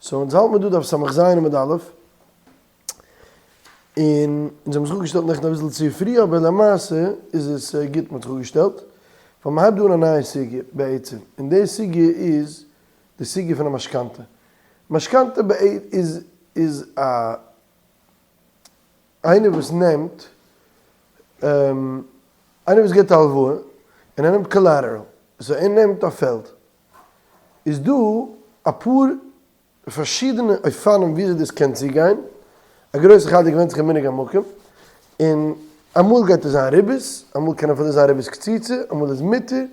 So אונז האלט מיר דא דף סמך ז עמוד א', און אונז האבן זיך אפגעשטעלט נעכטן אביסל צו פרי אבער למעשה איז עס גוט מ'האט זיך אפגעשטעלט, ווייל מ'הייבט דא אן א נייע סוגיא בעצם, און די סוגיא איז די סוגיא פון א משכנתא. משכנתא איז איז א איינער וואס נעמט איינער וואס גיבט א הלוואה און ער נעמט collateral, so ער נעמט א פעלד, איז דא אפאר פארשידענע אופנים וויאזוי דאס קען צוגיין, א גרויסע חלק ווענדט זיך אין מנהג המקום, און אמאל גייט עס זיין ריבית, אמאל קען אפילו זיין ריבית קצוצה, אמאל איז מותר,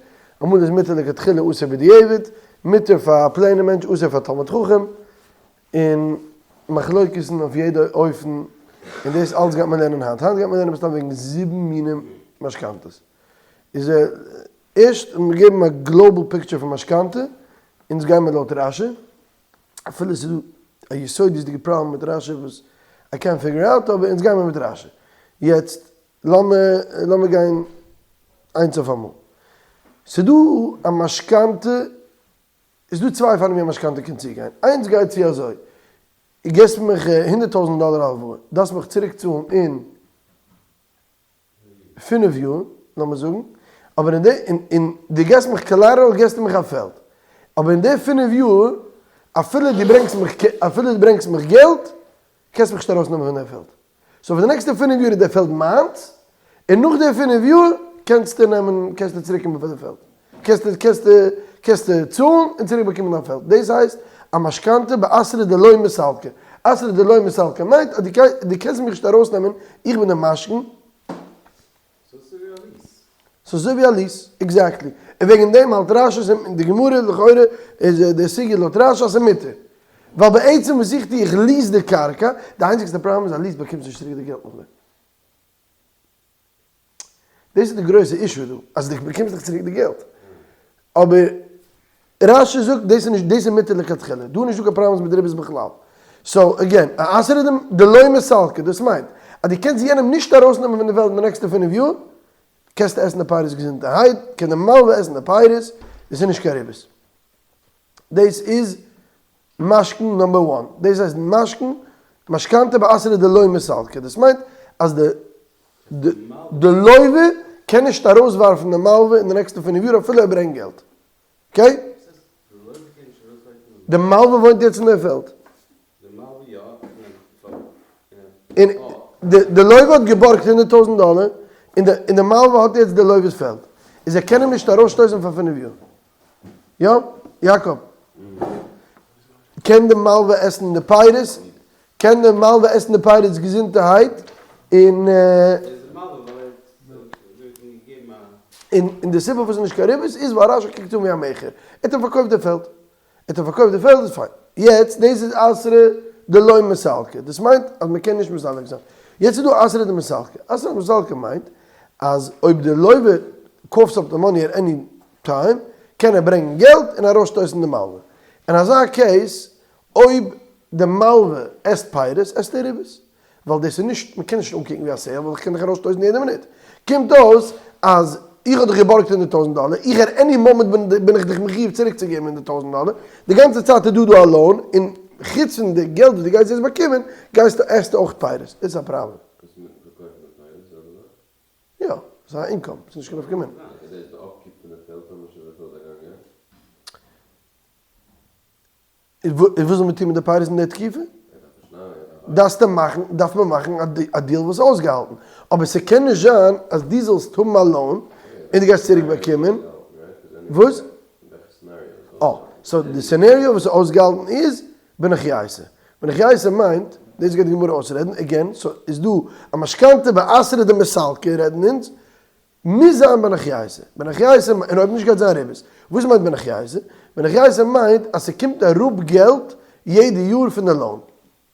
אמאל איז מותר לכתחילה אסור בדיעבד, מותר פאר א plain ע מענטש אסור פאר תלמיד חכם, און מחלוקת'ן אויף יעדע אופן, און דאס אלץ גייט מען לערנען היינט, היינט גייט מען לערנען מסתם וועגן זיבן מינים משכנתאות, איז ערשט מיר געבן א global picture פון משכנתא, אונז גייען מיר לויט רשי, אפילו עס איז דא א יסודות'דיגע פראבלעם מיט רשי וואס איי קענט פיגור אוט, אבער אונז גייען מיר מיט רשי. יעצט לאמיר לאמיר גיין איינס אויף אמאל. ס'איז דא א משכנתא, איז דא צוויי אופנים ווי א משכנתא קען צוגיין, איינס גייט צו אזוי, געסט מיך הונדערט טויזנט דאלער הלוואה, דארפסט מיך צוריק צאלן אין פינף יאר, לאמיר זאגן, אבער אין די, און דו געסט מיך collateral געסטו מיך א פעלד, אבער אין די פינף יאר, אפילו דו ברענגסט מיך, אפילו דו ברענגסט מיך געלט, קענסט מיך נישט ארויסנעמען פון די פעלד. So פאר די נעקסטע פינף יאר איז די פעלד מיינס, און נאך די פינף יאר קענסטו נעמען, קענסטו צוריק קומען פאר די פעלד. קענסטו, קענסטו, קענסטו צאלן און צוריק באקומען דיין פעלד. דאס הייסט א משכנתא באתרא דלא מסלקא. אתרא דלא מסלקא מיינט אז דו קענסט מיך נישט ארויסנעמען, איך בין דער משכון. ס'איז אזוי ווי א lease. ס'איז אזוי ווי א lease, exactly. און וועגן דעם האלט רשי און די גמרא לכאורה איז די סוגיא לויט רשי אז ס'איז מותר. ווייל בעצם וואס איך טו איך lease די קרקע, די איינציגסטע פראבלעם איז א lease באקומסט נישט צוריק די געלט נאכדעם. דאס איז די גרויסע issue דא, אז דו באקומסט נישט צוריק די געלט. אבער רשי זאגט דאס איז נישט, דאס איז מותר לכתחילה, דא איז נישטא קיין פראבלעמס מיט ריבית בכלל. So again, א אתרא דלא מסלקא, דאס מיינט אז דו קענסט יענעם נישט ארויסנעמען פון די וועלט אין די נעקסטע פינף יאר, קענסטו עסן די פירות געזונטערהייט, קען די מלווה עסן די פירות, דאס איז נישט קיין ריבית. דאס איז משכון number one, דאס הייסט משכון, משכנתא באתרא דלא מסלקא, דאס מיינט אז די די לווה קען נישט ארויסווארפן די מלווה אין די נעקסטע פינף יאר אפילו ער ברענגט געלט, okay? די מלווה וואוינט יעצט אין די פעלד. און די לווה האט געבארגט הונדערט טויזנט דאלער, און די מלווה האט יעצט די לווה'ס פעלד, איז ער קען אים נישט ארויסשטויסן פאר פינף יאר. יא? יאקאב. קען די מלווה עסן די פירות? קען די מלווה עסן די פירות געזונטערהייט? און און די סיבה פארוואס ס'איז נישט קיין ריבית איז ווייל רשי קוקט אן ווי א מכר. ער האט אים פארקויפט די פעלד. ער האט אים פארקויפט די פעלד איז פיין. יעצט דאס איז אתרא דלא מסלקא. דאס מיינט אז מ'קען נישט מסלק זיין. יעצט איז דא אתרא דמסלקא. אתרא דמסלקא מיינט אז אויב די לווה coughs up די money at any time קען ער ברענגן געלט און ארויסשטויסן די מלווה. אין אזא case אויב די מלווה עסט פירות עסט ער ריבית. ווייל דאס איז נישט, מען קען נישט אנקוקן ווי א sale ווייל איך קען דיך ארויסשטויסן יעדע מינוט. קומט אויס אז איך האב דיך געבארגט הונדערט טויזנט דאלער, איך at any moment בין איך דיך מחיוב צוריקצוגעבן הונדערט טויזנט דאלער, די גאנצע צייט איז דא דא א loan, און חוץ פון די געלט וואס דו גייסט יעצט באקומען, גייסטו עסטו אויך פירות. דאס איז א פראבלעם. וואס איז מיטן פארקויפן די פירות? זעלבע זאך? יא, ס'איז א income, ס'איז נישט קיין נפקא מינה. איז דאס די upkeep פון די פעלד טאמער שוין די פעלד א גאנג גייט? און וואס זאל מען טון מיט די פירות אין די תקופה? דארפסטו מאכן, דארף מען מאכן א deal וואס איז אויסגעהאלטן, אבער ס'קען נישט זיין אז דו זאלסט האבן א loan און דו גייסט צוריק באקומען, וואס? אה, so די scenario וואס איז אויסגעהאלטן איז בנחייסא. בנחייסא מיינט, דאס גייט די גמרא אויסרעדן, again, so איז דא א משכנתא באתרא דמסלקא רעדן אונז, מוז זיין בנחייסא. בנחייסא, און אויב נישט גייט זיין ריבית. וואס מיינט בנחייסא? בנחייסא מיינט אז ס'קומט אראפ געלט יעדע יאר פון די loan.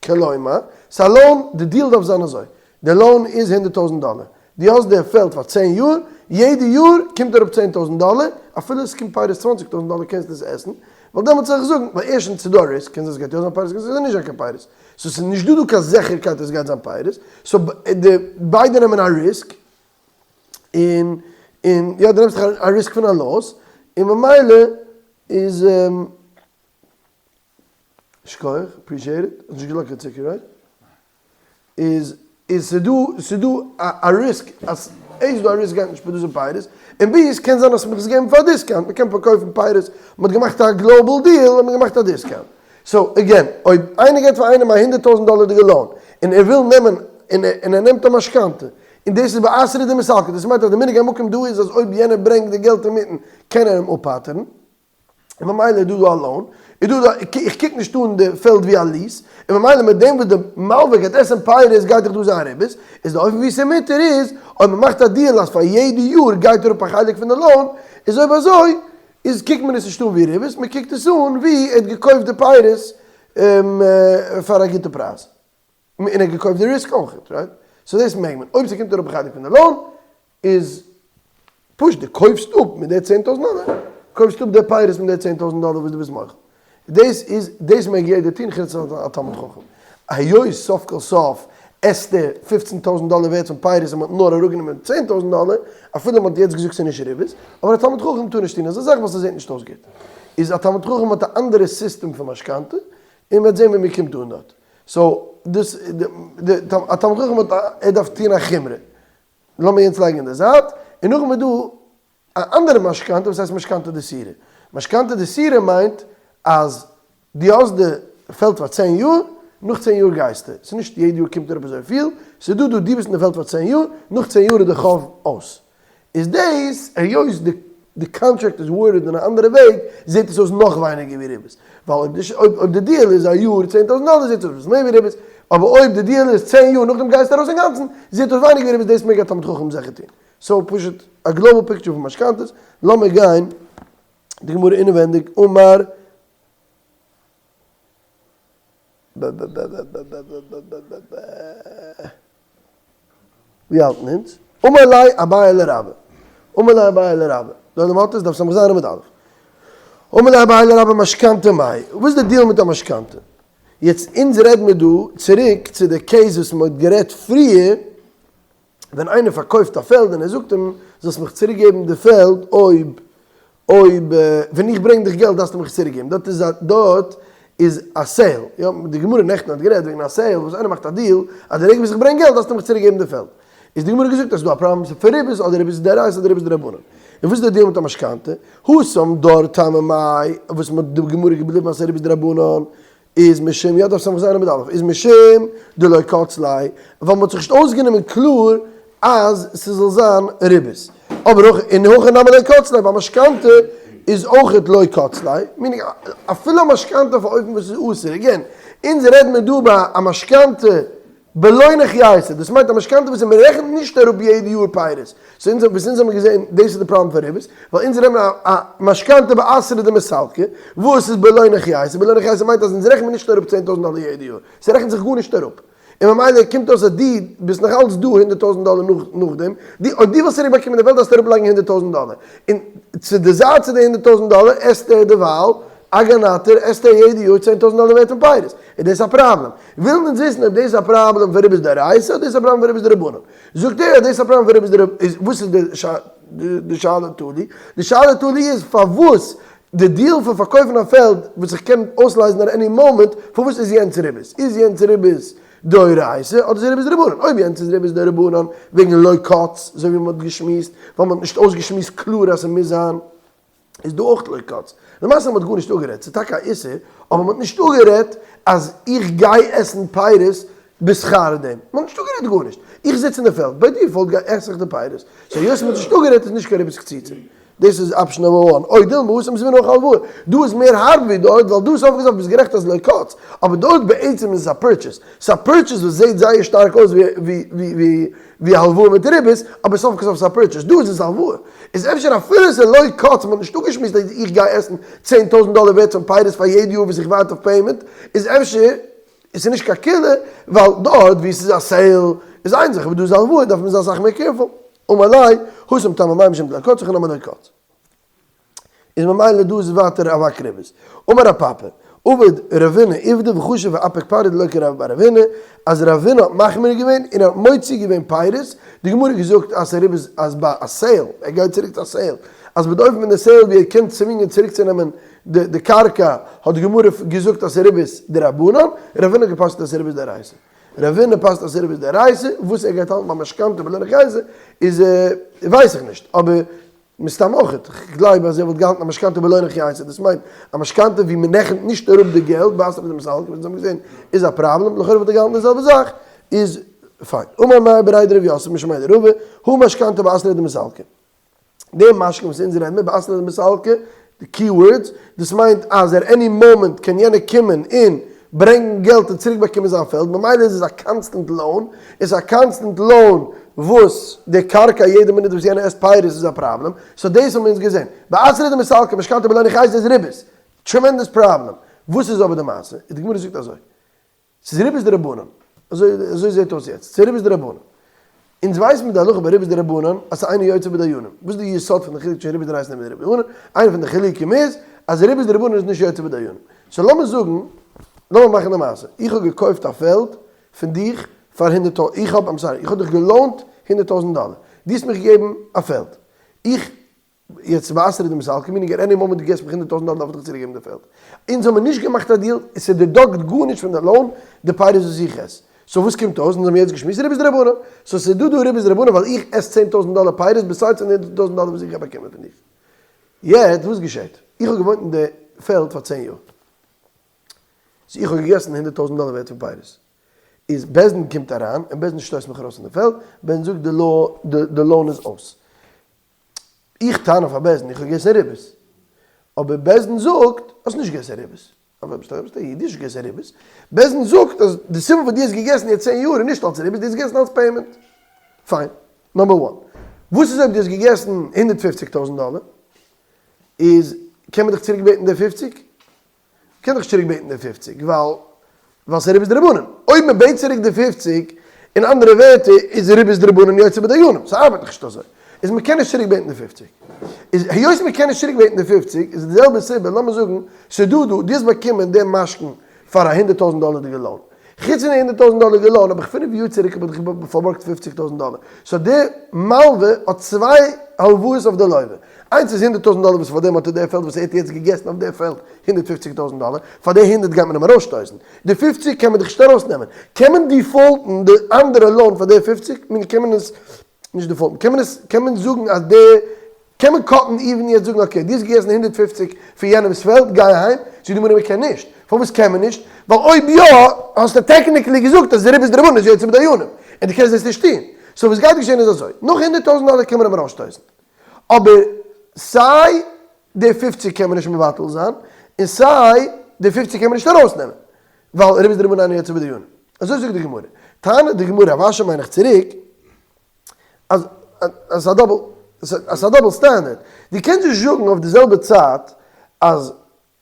כלומר, ס'א loan, די deal דארף זיין אזוי, די loan איז הונדערט טויזנט דאלער, דו האסט די פעלד פאר צען יאר, יעדע יאר קומט אראפ צען טויזנט דאלער, אפילו עס קומט פירות צוואנציג טויזנט דאלער קענסטו עס עסן, ווייל דעמאלטס זאל איך זאגן, ווייל ערשטנס ס'איז דא א risk, קען זיין ס'גייט יא זיין פירות קען זיין ס'גייט נישט זיין קיין פירות, so ס'איז נישט דא דא קיין זיכערקייט אז ס'גייט זיין פירות, so די ביידע נעמען א risk, און און יא דו נעמסט דאך א risk פון א loss, און ממילא איז. שכוח, appreciate it, האסט נישט געלאזט קיין צוקער right? איז איז ס'דא ס'דא א risk אז A איז דא א risk גייט נישט produce ן פירות, און B עס קען זיין אז מ'האט עס געגעבן פאר א discount, מ'קען פארקויפן פירות, מ'האט געמאכט א global deal און מ'האט געמאכט א discount. So again, אויב איינער געבט פאר איינעם א 100,000 דאלערדיגע loan און ער וויל נעמען און ער נעמט א משכנתא און דאס איז באתרא דמסלקא, דאס מיינט אז די מנהג המקום דא איז אז אויב יענער ברענגט די געלט אינמיטן קען ער אים אפפטר'ן, און ממילא איז דא דא א loan, איז דא דא, איך קוק נישט אן די פעלד ווי א lease, און ממילא מיט דעם וואס די מלווה גייט עסן פירות גייט דאך דא זיין ריבית, איז די אופן ווי ס'איז מותר איז, אויב מ'מאכט א deal אז פאר יעדע יאר גייט אראפ א חלק פון די loan, איז אויב אזוי איז קוקט מען עס נישט אן ווי ריבית, מ'קוקט עס אן ווי ער האט געקויפט די פירות פאר א גוטע פרייז. און ער האט געקויפט די risk אויכעט, right? So דאס מעג מען. אויב ס'קומט אראפ א חלק פון די loan, איז פשוט דו קויפסט אפ מיט די 10,000 דאלער, קויפסט אפ די פירות מיט די 10,000 דאלער וואס דו ביסט מוחל. דאס איז, דאס מעג יעדער טון חוץ א תלמיד חכם. היות סוף כל סוף עסט ער 15,000 דאלער ווערט פון פירות און מ'האט נאר אראפגענומען 10,000 דאלער, אפילו מ'האט יעצט געזאגט ס'איז נישט ריבית, אבער א תלמיד חכם טאר נישט טון אזא זאך ווייל ס'זעט נישט אויס גוט. איז א תלמיד חכם האט א אנדערע סיסטעם פון משכנתא, און מ'וועט זען ווען מ'קומט אן דארט. So דאס די א תלמיד חכם האט א ער דארף טון א חומרא. לאמיר יענץ לייגן אין די זייט, און נאכדעם איז דא א אנדערע משכנתא וואס הייסט משכנתא דסירה. משכנתא דסירה מיינט אז דו האסט די פעלד פאר צען יאר, נאך צען יאר גייסטו. ס'איז נישט יעדע יאר קומט אראפ אזויפיל, ס'איז דא דא דו ביסט אין די פעלד פאר צען יאר, נאך צען יאר איז די חוב אויס. איז דאס היות די די קאנטראקט איז worded אין א אנדערע וועג זעט עס אויס נאך ווייניגער ווי ריבית, ווייל אויב די אויב די deal איז א יאר 10,000 דאלער זעט אויס מער ווי ריבית, אבער אויב די deal איז צען יאר נאכדעם גייסטו ארויס אינגאנצן זעט אויס ווייניגער ווי ריבית דאס מעג א תלמיד חכם זיכער טון. So פשוט א global picture פון משכנתאות, לאמיר גיין די גמרא אינעווענדיג אמר. ווי האלטן אונז? אמר ליה אביי לרבה, אמר ליה אביי לרבה, דא די מאטעס דף ס"ז עמוד א', אמר ליה אביי לרבה משכנתא מאי, וואס איז די deal מיט א משכנתא? יעצט אונז רעד מיר דא צוריק צו די case וואס מען האט גערעדט פריער, ווען איינער פארקויפט א פעלד און ער זאגט אים זאלסט מיך צוריק געבן די פעלד אויב אויב ווען איך ברענג דיך געלט דארפסטו מיך צוריק געבן, דארט איז א דארט איז א sale, יא, די גמרא נעכטן האט גערעדט וועגן א sale וואס איינער מאכט א deal אז די רגע וואס איך ברענג געלט דארפסטו מיך צוריק געבן די פעלד, איז די גמרא געזאגט אז ס'איז דא א פראבלעם ס'איז פון ריבית אדער ריבית דאורייתא אדער ריבית דרבנן, און וואס איז די deal מיט א משכנתא? התם דארט טעמא מאי וואס מ'האט די גמרא געבליבן אז ס'איז ריבית דרבנן, איז משום יא דף ס"ז עמוד א' איז משום דלא קץ ליה, ווייל מ'האט זיך נישט אויסגענומען קלאר אז ס'זאל זיין ריבית. אבער אויך אין הכי נמי לא קץ ליה, ביי משכנתא איז אויכעט לא קץ ליה, meaning אפילו א משכנתא אויף א אופן וואס איז אסור, again, אונז רעדן מיר דא ביי א משכנתא בלא נחייתא, דאס מיינט א משכנתא וואס מען רעכנט נישט אראפ יעדע יאר פירות, so אונז וואס אונז האבן געזען דאס איז די פראבלעם פון ריבית, ווייל אונז רעדן א משכנתא באתרא דמסלקא, וואס איז בלא נחייתא, בלא נחייתא מיינט אז אונז רעכנט מען נישט אראפ 10,000 דאלער יעדע יאר, ס'רעכנט זיך גארנישט אראפ, און ממילא קומט אויס אז דו ביסט נאך אלץ דא 100,000 דאלער נאך נאכדעם, דו אויב דו ווילסט צוריק באקומען די וועלט דארפסטו אראפ לייגן 100,000 דאלער, און צו די זייט צו די 100,000 דאלער עסט ער דערווייל א גאנאטער עסט ער יעדע יאר 10,000 דאלער ווערט פון פירות, איז דאס א פראבלעם? ווילן אונז וויסן אויב דאס איז א פראבלעם פון ריבית דאורייתא אדער דאס איז א פראבלעם פון ריבית דרבנן. זאגט ער אז דאס איז א פראבלעם פון ריבית דרבנן, איז וואס איז די שאלה תלי? די שאלה תלי איז פארוואס די deal פון פארקויפן א פעלד וואס איך קען אויסלייזן at any moment, פארוואס איז יענץ ריבית? איז יענץ ריבית דאורייתא אדער איז ריבית דרבנן? אויב יענץ איז ריבית דרבנן וועגן לא קץ, אזוי ווי מען האט געשמועסט, ווייל מען האט נישט אויסגעשמועסט קלאר אז ס'מוז זיין, איז דא אויך לא קץ. למעשה מ'האט גארנישט אפגערעדט, ס'איז טאקע א איסור, אבער מ'האט נישט אפגערעדט אז איך גיי עסן פירות בשכר דעם. מ'האט נישט אפגערעדט גארנישט. איך זיץ אין די פעלד, by default גיי עס איך די פירות. So היות מ'האט נישט אפגערעדט איז נישט קיין ריבית קציצה. דאס איז option number one. או דילמא התם זבינא הכא הלוואה. דא איז מער הארב ווי דארט, ווייל דא איז סוף כל סוף ביסט גערעכט אז לא קץ. אבער דארט בעצם איז עס א purchase. ס'איז א purchase וואס זעט זייער שטארק אויס ווי ווי הלוואה מיט ריבית, אבער סוף כל סוף ס'איז א purchase, דא איז עס הלוואה. איז אפשר אפילו ס'איז לא קץ, מ'האט נישט אפגעשמועסט אז איך גיי עסן 10,000 דאלער ווערט פון פירות פאר יעדע יאר וואס איך ווארט אויף payment, איז אפשר איז נישט קיין קולא, ווייל דארט ווי ס'איז א sale איז איין זאך, אבער דא איז הלוואה דארף מען זיין אסאך מער careful. אמר ליה, התם טעמא מאי משום דלא קץ הכא נמי לא קץ. איז ממילא דא איז ווייטער אבק ריבית. אמר רב פפא, עבד רבינא עובדא וחשב ואפיק פרעא דלא כרבה בר רב הונא, אז רבינא האט מחמיר געווען און ער האט מוציא געווען פירות, די גמרא האט געזאגט אז ס'ריבית אז ביי א sale, ער גייט צוריק צו א sale, אז ביי די אופן פון די sale ווי ער קען צווינגען צוריקצונעמען. די קרקע האט די גמרא געזאגט אז ס'איז ריבית דרבנן, רבינא האט גע'פסק'נט אז ס'איז ריבית דאורייתא. רבינא פסק'נט אז ס'איז ריבית דאורייתא, וואס ער גייט האלטן ביי משכנתא בלא נחייתא איז ווייס איך נישט, אבער מסתם אויך, כ'גלייב אז ער וואלט געהאלטן א משכנתא בלא נחייתא, דאס מיינט א משכנתא ווי מ'רעכנט נישט אראפ די געלט בתרא דמסלקי, ווי אונז האבן געזען איז א פראבלעם, לכאורה וואלט ער געהאלטן די זעלבע זאך, איז פיין. אמר מר בריה דרב יוסף משמיה דרבא, הא משכנתא בתרא דמסלקי. די משכון וואס אונז רעדן מיר בתרא דמסלקי, די key words, דאס מיינט אז at any moment קען יענער קומען און ברענגן געלט און צוריק באקומען זיין פעלד, ממילא איז עס א constant loan, עס איז א constant loan וואס די קרקע יעדע מינוט וואס יענער עסט פירות איז א פראבלעם, so דאס האבן אונז געזען. בתרא דמסלקי משכנתא בלא ניחייתא איז ריבית, tremendous problem. וואס איז אבער די מעשה? איז די גמרא זאגט אזוי, ס'איז ריבית דרבנן, אזוי אזוי זעט אויס יעצט, ס'איז ריבית דרבנן. אונז ווייסן מיט די הלכה ביי ריבית דרבנן אז ס'איז אינו יוצא בדיינים. וואס איז די יסוד פון די חילוק צווישן ריבית דאורייתא און ריבית דרבנן? איינע פון די חילוקים איז אז ריבית דרבנן איז נישט יוצא בדיינים. so לאמיר זאגן, לאמיר מאכן די מעשה, איך האב געקויפט א פעלד פון דיך פאר הונדערט טויזנט, איך האב, I'm sorry, איך האב דיך גע loan ט הונדערט טויזנט דאלער, דו האסט מיך געגעבן א פעלד, איך יעצט בתרא דמסלקי, meaning at any moment דו געסט מיך הונדערט טויזנט דאלער דארף איך דיך צוריק געבן די פעלד. אונז האבן נישט געמאכט א deal, עס איז deduct גארנישט פון די loan, די פירות וואס איך עס. so וואס קומט אויס? אונז האבן יעצט געשמועסט ריבית דרבנן. so ס'איז דא דא ריבית דרבנן ווייל איך עס צען טויזנט דאלער פירות besides פון די הונדערט טויזנט דאלער וואס איך האב באקומען פון דיך. יעצט וואס געשעט? איך האב געוואוינט אין די פעלד פאר צען יאר. so איך האב געגעסן הונדערט טויזנט דאלער ווערט פון פירות. איז בית דין קומט אריין און בית דין שטויסט מיך ארויס פון די פעלד, בית דין זאגט די loan איז אויס. איך טענה פאר בית דין איך האב געגעסן ריבית, אבער בית דין זאגט האסט נישט געגעסן ריבית, אבער ביסט א איד נישט געגעסן ריבית, בית דין זאגט אז די סיבה וואס דו האסט געגעסן יעצט צען יאר איז נישט אלס ריבית, דו האסט געגעסן אלס payment. פיין. number one. וואס איז אויב דו האסט געגעסן הונדערט פופציג טויזנט דאלער, איז קען מען דיך צוריק בעטן די פופציג? קען דאך נישט צוריק בעטן די פופציג ווייל ווייל ס'איז ריבית דרבנן. אויב מען בעט צוריק די פופציג, אין אנדערע ווערטער איז ריבית דרבנן יוצא בדיינים, ס'ארבעט דאך נישט אזוי. איז מען קען נישט צוריק בעטן די פופציג. איז היות מען קען נישט צוריק בעטן די פופציג איז די זעלבע סיבה, לאמיר זאגן ס'איז דא דא, דו האסט באקומען דעם משכון פאר א הונדערט טויזנט דאלערדיגע loan. חוץ פון די הונדערט טויזנט דאלער loan האב איך פינף יאר צוריק האב איך דיך פארבארגט פופציג טויזנט דאלער. so די מלווה האט צוויי הלוואות אויף די לווה. איינס איז הונדערט טויזנט דאלער וואס פאר דעם האט ער די פעלד וואס ער האט יעצט געגעסן אויף די פעלד הונדערט פופציג טויזנט דאלער. פאר די הונדערט גייט מען אים ארויסשטויסן. די פופציג קען מען דיך נישט ארויסנעמען. קען מען default ן די אנדערע loan פאר די פופציג? מיין קען מען עס נישט default ן, קען מען עס, קען מען זאגן אז די, קען מען cut ן even יעצט זאגן okay דו האסט געגעסן 150 פון יענעמס פעלד גיי אהיים, זאגט די גמרא מען קען נישט, פארוואס קען מען נישט? ווייל אויב יא האסטו technically געזאגט אז די ריבית דרבנן איז יוצא בדיינים, און דו קענסט דאס נישט טון, so וואס גייט געשען איז אזוי, נאך הונדערט טויזנט דאלער קען מען אים ארויסשטויסן, אבער סיי די פופציג קען מען נישט מבטל זיין, און סיי די פופציג קען מען נישט ארויסנעמען, ווייל ריבית דרבנן אינו יוצא בדיינים. אזוי זאגט די גמרא. טענה'ט די גמרא, רב אשי מיין איך צוריק, אז אז ס'איז א double, אז ס'איז א double standard. דו קענסט נישט זאגן אויף די זעלבע צייט אז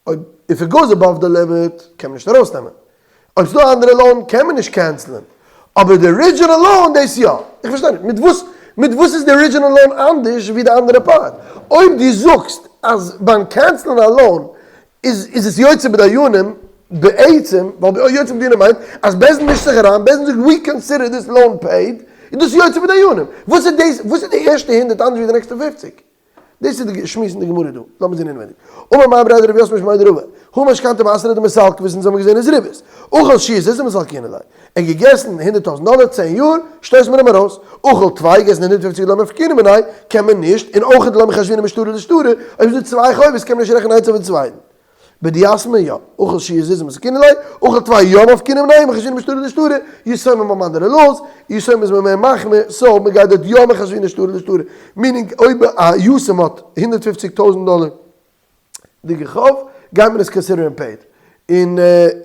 אויב if it goes above the limit קען מען נישט ארויסנעמען. אויב ס'דא א אנדערע loan קען מען נישט cancel ען. אבער די original loan דאס יא. איך פארשטיי נישט, מיט וואס מיט וואס איז די original loan אנדערש ווי די אנדערע part? אויב דו זאגסט אז ביים cancel ען א loan איז איז עס יוצא בדיינים בעצם, ווייל יוצא בדיינים מיינט אז בית דין מישט זיך אריין, בית דין זאגט we consider this loan paid, איז דאס יוצא בדיינים. וואס איז דאס, וואס איז די ערשטע הונדערט אנדערש ווי די נעקסטע פופציג? דאס איז די שמועס אין די גמרא דא, לאמיר זען אינעווייניג. אמר מר בריה דרב יוסף משמיה דרבא, הא משכנתא בתרא דמסלקא וואס אונז האבן געזען איז ריבית, אכל שיעור זוזי מסלקינן ליה, ער האט געגעסן הונדערט טויזנט דאלער צען יאר, שטויסט מען אים ארויס. אכל טפי געגעסן הונדערט פופציג לא מפקינן מיניה, קען מען נישט, און אויך לא מחשבינן משטרא לשטרא, אויב איז דא צוויי חובות קען מען נישט רעכענען איינס אויפן צווייטן. בדיתמי יא, אכל שיעור זוזי מסלקינן ליה, אכל טפי יא מפקינן מיניה, מחשבינן משטרא לשטרא, יתומים האבן אנדערע laws, יתומים איז מען מער מחמיר, so מען גייט דארט יא מחשבינן שטרא לשטרא, meaning אויב א יתום האט הונדערט פופציג טויזנט דאלער דיגע חוב, גייט מען עס consider ען paid, און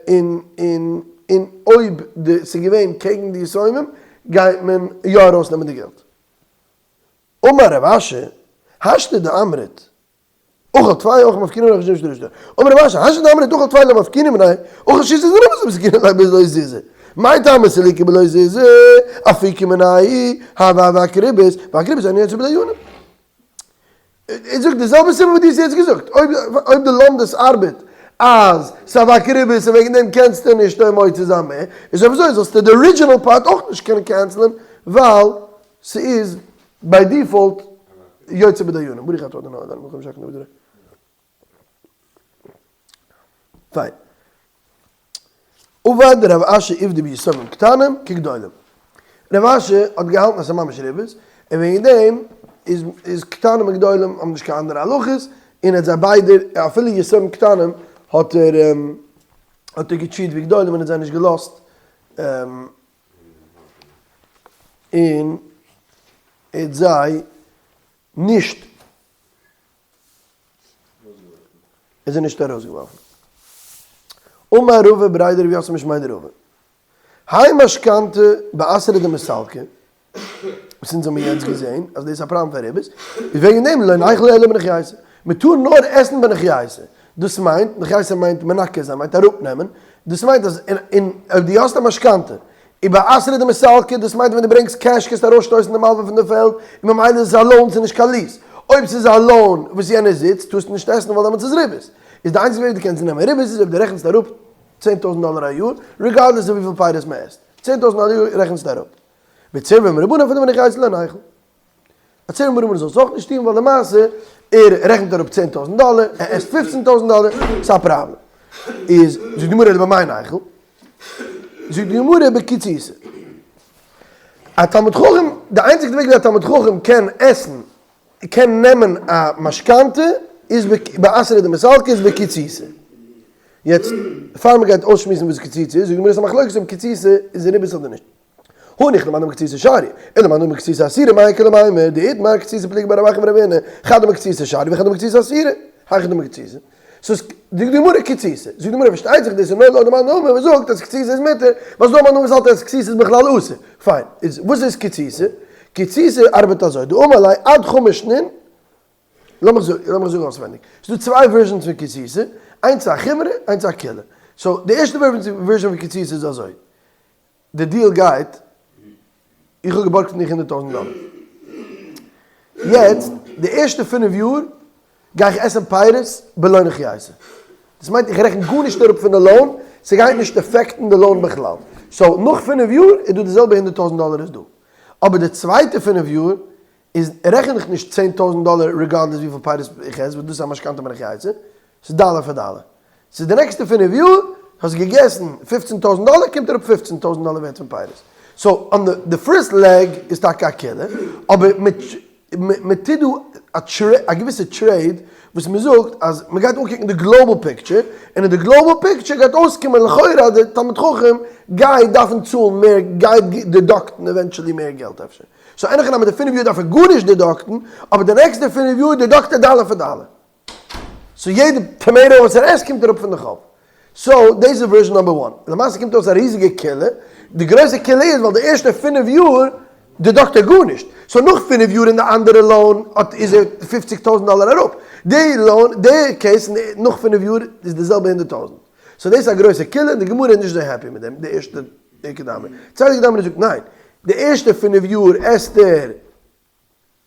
און און און אויב די ס'איז געווען קעגן די יתומים גייט מען יא ארויסנעמען די געלט. אמר רב אשי, השתא דאמרת, אכל טפי אויך מפקינן מיניה מחשבינן משטרא לשטרא. אמר רב אשי, השתא דאמרת אכל טפי לא מפקינן מיניה, אכל שיעור זוזי לא מסלקינן ליה בלא זוזי. מאי טעמא סליקה בלא זוזי, אפוקי מיניה, הוה אבק ריבית, ואבק ריבית אינו יוצא בדיינים. ער זאגט די זעלבע סיבה וואס דו האסט יעצט געזאגט, אויב אויב די לומדות ארבעט אז ס'איז אבק ריבית און וועגן דעם קענסטו נישט מוציא זיין מער, איז אויב אזוי זאלסטו די original part אויך נישט קענען cancel ען ווייל ס'איז by default יוצא בדיינים. ברוך אתה ה' אלוהינו מלך העולם שהכל נהיה בדברו. פיין. עבד רב אשי עובדא ביתומים קטנים כגדולים. רב אשי האט געהאלטן אז ס'איז ממש ריבית, און וועגן דעם איז איז קטנים און גדולים האבן נישט קיין אנדערע הלכות, און ער האט זיי ביידע, אפילו יתומים קטנים האט ער האט ער געטריט ווי גדולים און האט זיי נישט געלאזט און ער האט זיי נישט איז ער נישט ארויסגעווארפן. אמר רבא בריה דרב יוסף משמיה דרבא. האי משכנתא באתרא דמסתלקי, וואס אונז האבן יעצט געזען אז דאס איז א פראבלעם פון ריבית, איז וועגן דעם לא ניכול אלא בנחייתא, מען טאר נאר עסן בנחייתא, דאס מיינט, נחייתא מיינט מנקה זיין, מיינט אראפנעמען, דאס מיינט אז און אויב דו האסט א משכנתא ובאתרא דמסתלקי, דאס מיינט ווען דו ברענגסט cash קענסטו ארויסשטויסן דעם מלווה פון די פעלד, און ממילא איז עס א loan ס'איז נישט קיין lease. אויב ס'איז א loan וואס יענער זיצט טארסטו נישט עסן ווייל דעמאלטס איז ריבית. איז די איינציגסטע וועג דו קענסט נעמען ריבית איז אויב דו רעכנסט אראפ 10,000 דאלער א יאר, regardless אויף וויפיל פירות מען עסט. 10,000 דאלער א יאר רעכנסטו אראפ. בצורבא מרבנן אפילו בנייחייתא לא ניכול. א צורבא מרבנן זאל עס אויך נישט טון ווייל למעשה ער רעכנט אראפ 10,000 דאלער, ער עסט 15,000 דאלער, ס'איז א פראבלעם. איז זאגט די גמרא אלא במאי ניכול? זאגט די גמרא בקיצותא. א תלמיד חכם, די איינציגסטע וועג ווי א תלמיד חכם קען עסן, קען נעמען א משכנתא איז באתרא דמסתלקי איז בקיצותא. יעצט פאר מ'גייט אויסשמועסן וואס קציצה איז, זאגט די גמרא ס'איז א מחלוקת אויב קציצה איז ריבית אדער נישט. הניחא למאן דאמר קציצה שריא, און למאן דאמר קציצה אסירא מאי איכא למימר, דאיתמר קציצה פליגי בה רב אחא ורב הונא, חד אמר קציצה שריא וחד אמר קציצה אסירא, היכי דמי קציצה? סאו זאגט די גמרא קציצה, זאגט די גמרא פארשטייט זיך דאס איז נאר לויט די מאן דאמר וואס זאגט אז קציצה איז מותר, ווייל ס'דא א מאן דאמר וואס האלט אז קציצה איז בכלל אסור, פיין, איז וואס איז קציצה? קציצה ארבעט אזוי, דאמר ליה עד חמש שנין, לאמיך זאגן אויסווענדיג, ס'איז דא צוויי versions פון קציצה, איינס איז א חומרא, איינס איז א קולא, so די ערשטע version פון קציצה איז אזוי, די deal גייט, איך האב געבארגט פון דיך 100,000 דאלער. יעצט, די ערשטע פינף יאר גיי איך עסן פירות בלא נחייתא. דאס מיינט איך רעכן גארנישט אראפ פון די loan, ס'גייט נישט עפעקטן די loan בכלל. so נאך פינף יאר איז דא די זעלבע 100,000 דאלער איז דא. אבער די צווייטע פינף יאר איז רעכן איך נישט 10,000 דאלער regardless וויפיל פירות איך עס, וואס דאס איז א משכנתא בנחייתא, ס'איז דאלער פאר דאלער. ס'איז די נעקסטע פינף יאר, האסט געגעסן 15 טויזנט דאלער, קומט אראפ 15 טויזנט דאלער ווערט פון פירות. so on די first leg איז טאקע א קולא, אבער מען טוט דא א געוויסע trade וואס מען זאגט אז מען גייט אנקוקן די global picture, און אין די global picture גייט אויסקומען לכאורה אז די תלמיד חכם גייט דארפן צאלן מער, גייט דידאקטן eventually מער געלט אפשר. so אין הכי נמי די פינף יאר דארף ער גארנישט דידאקטן, אבער די נעקסטע פינף יאר דידאקט ער דאלער פאר דאלער. so יעדע tomato וואס ער עסט קומט אראפ פון די חוב. so דאס איז version number one. למעשה קומט אויס א ריזיגע קולא, די גרויסע קולא איז ווייל די ערשטע פינף יאר דידאקט ער גארנישט. so נאך פינף יאר אין די אנדערע loan האט איז ער פופציג טויזנט דאלער אראפ. די loan, די case נאך פינף יאר איז די זעלבע 100,000. so דאס איז א גרויסע קולא און די גמרא איז נישט אזוי happy מיט דעם, די ערשטע איכא דאמרי. צווייטע איכא דאמרי זאגט ניין, די ערשטע פינף יאר עסט ער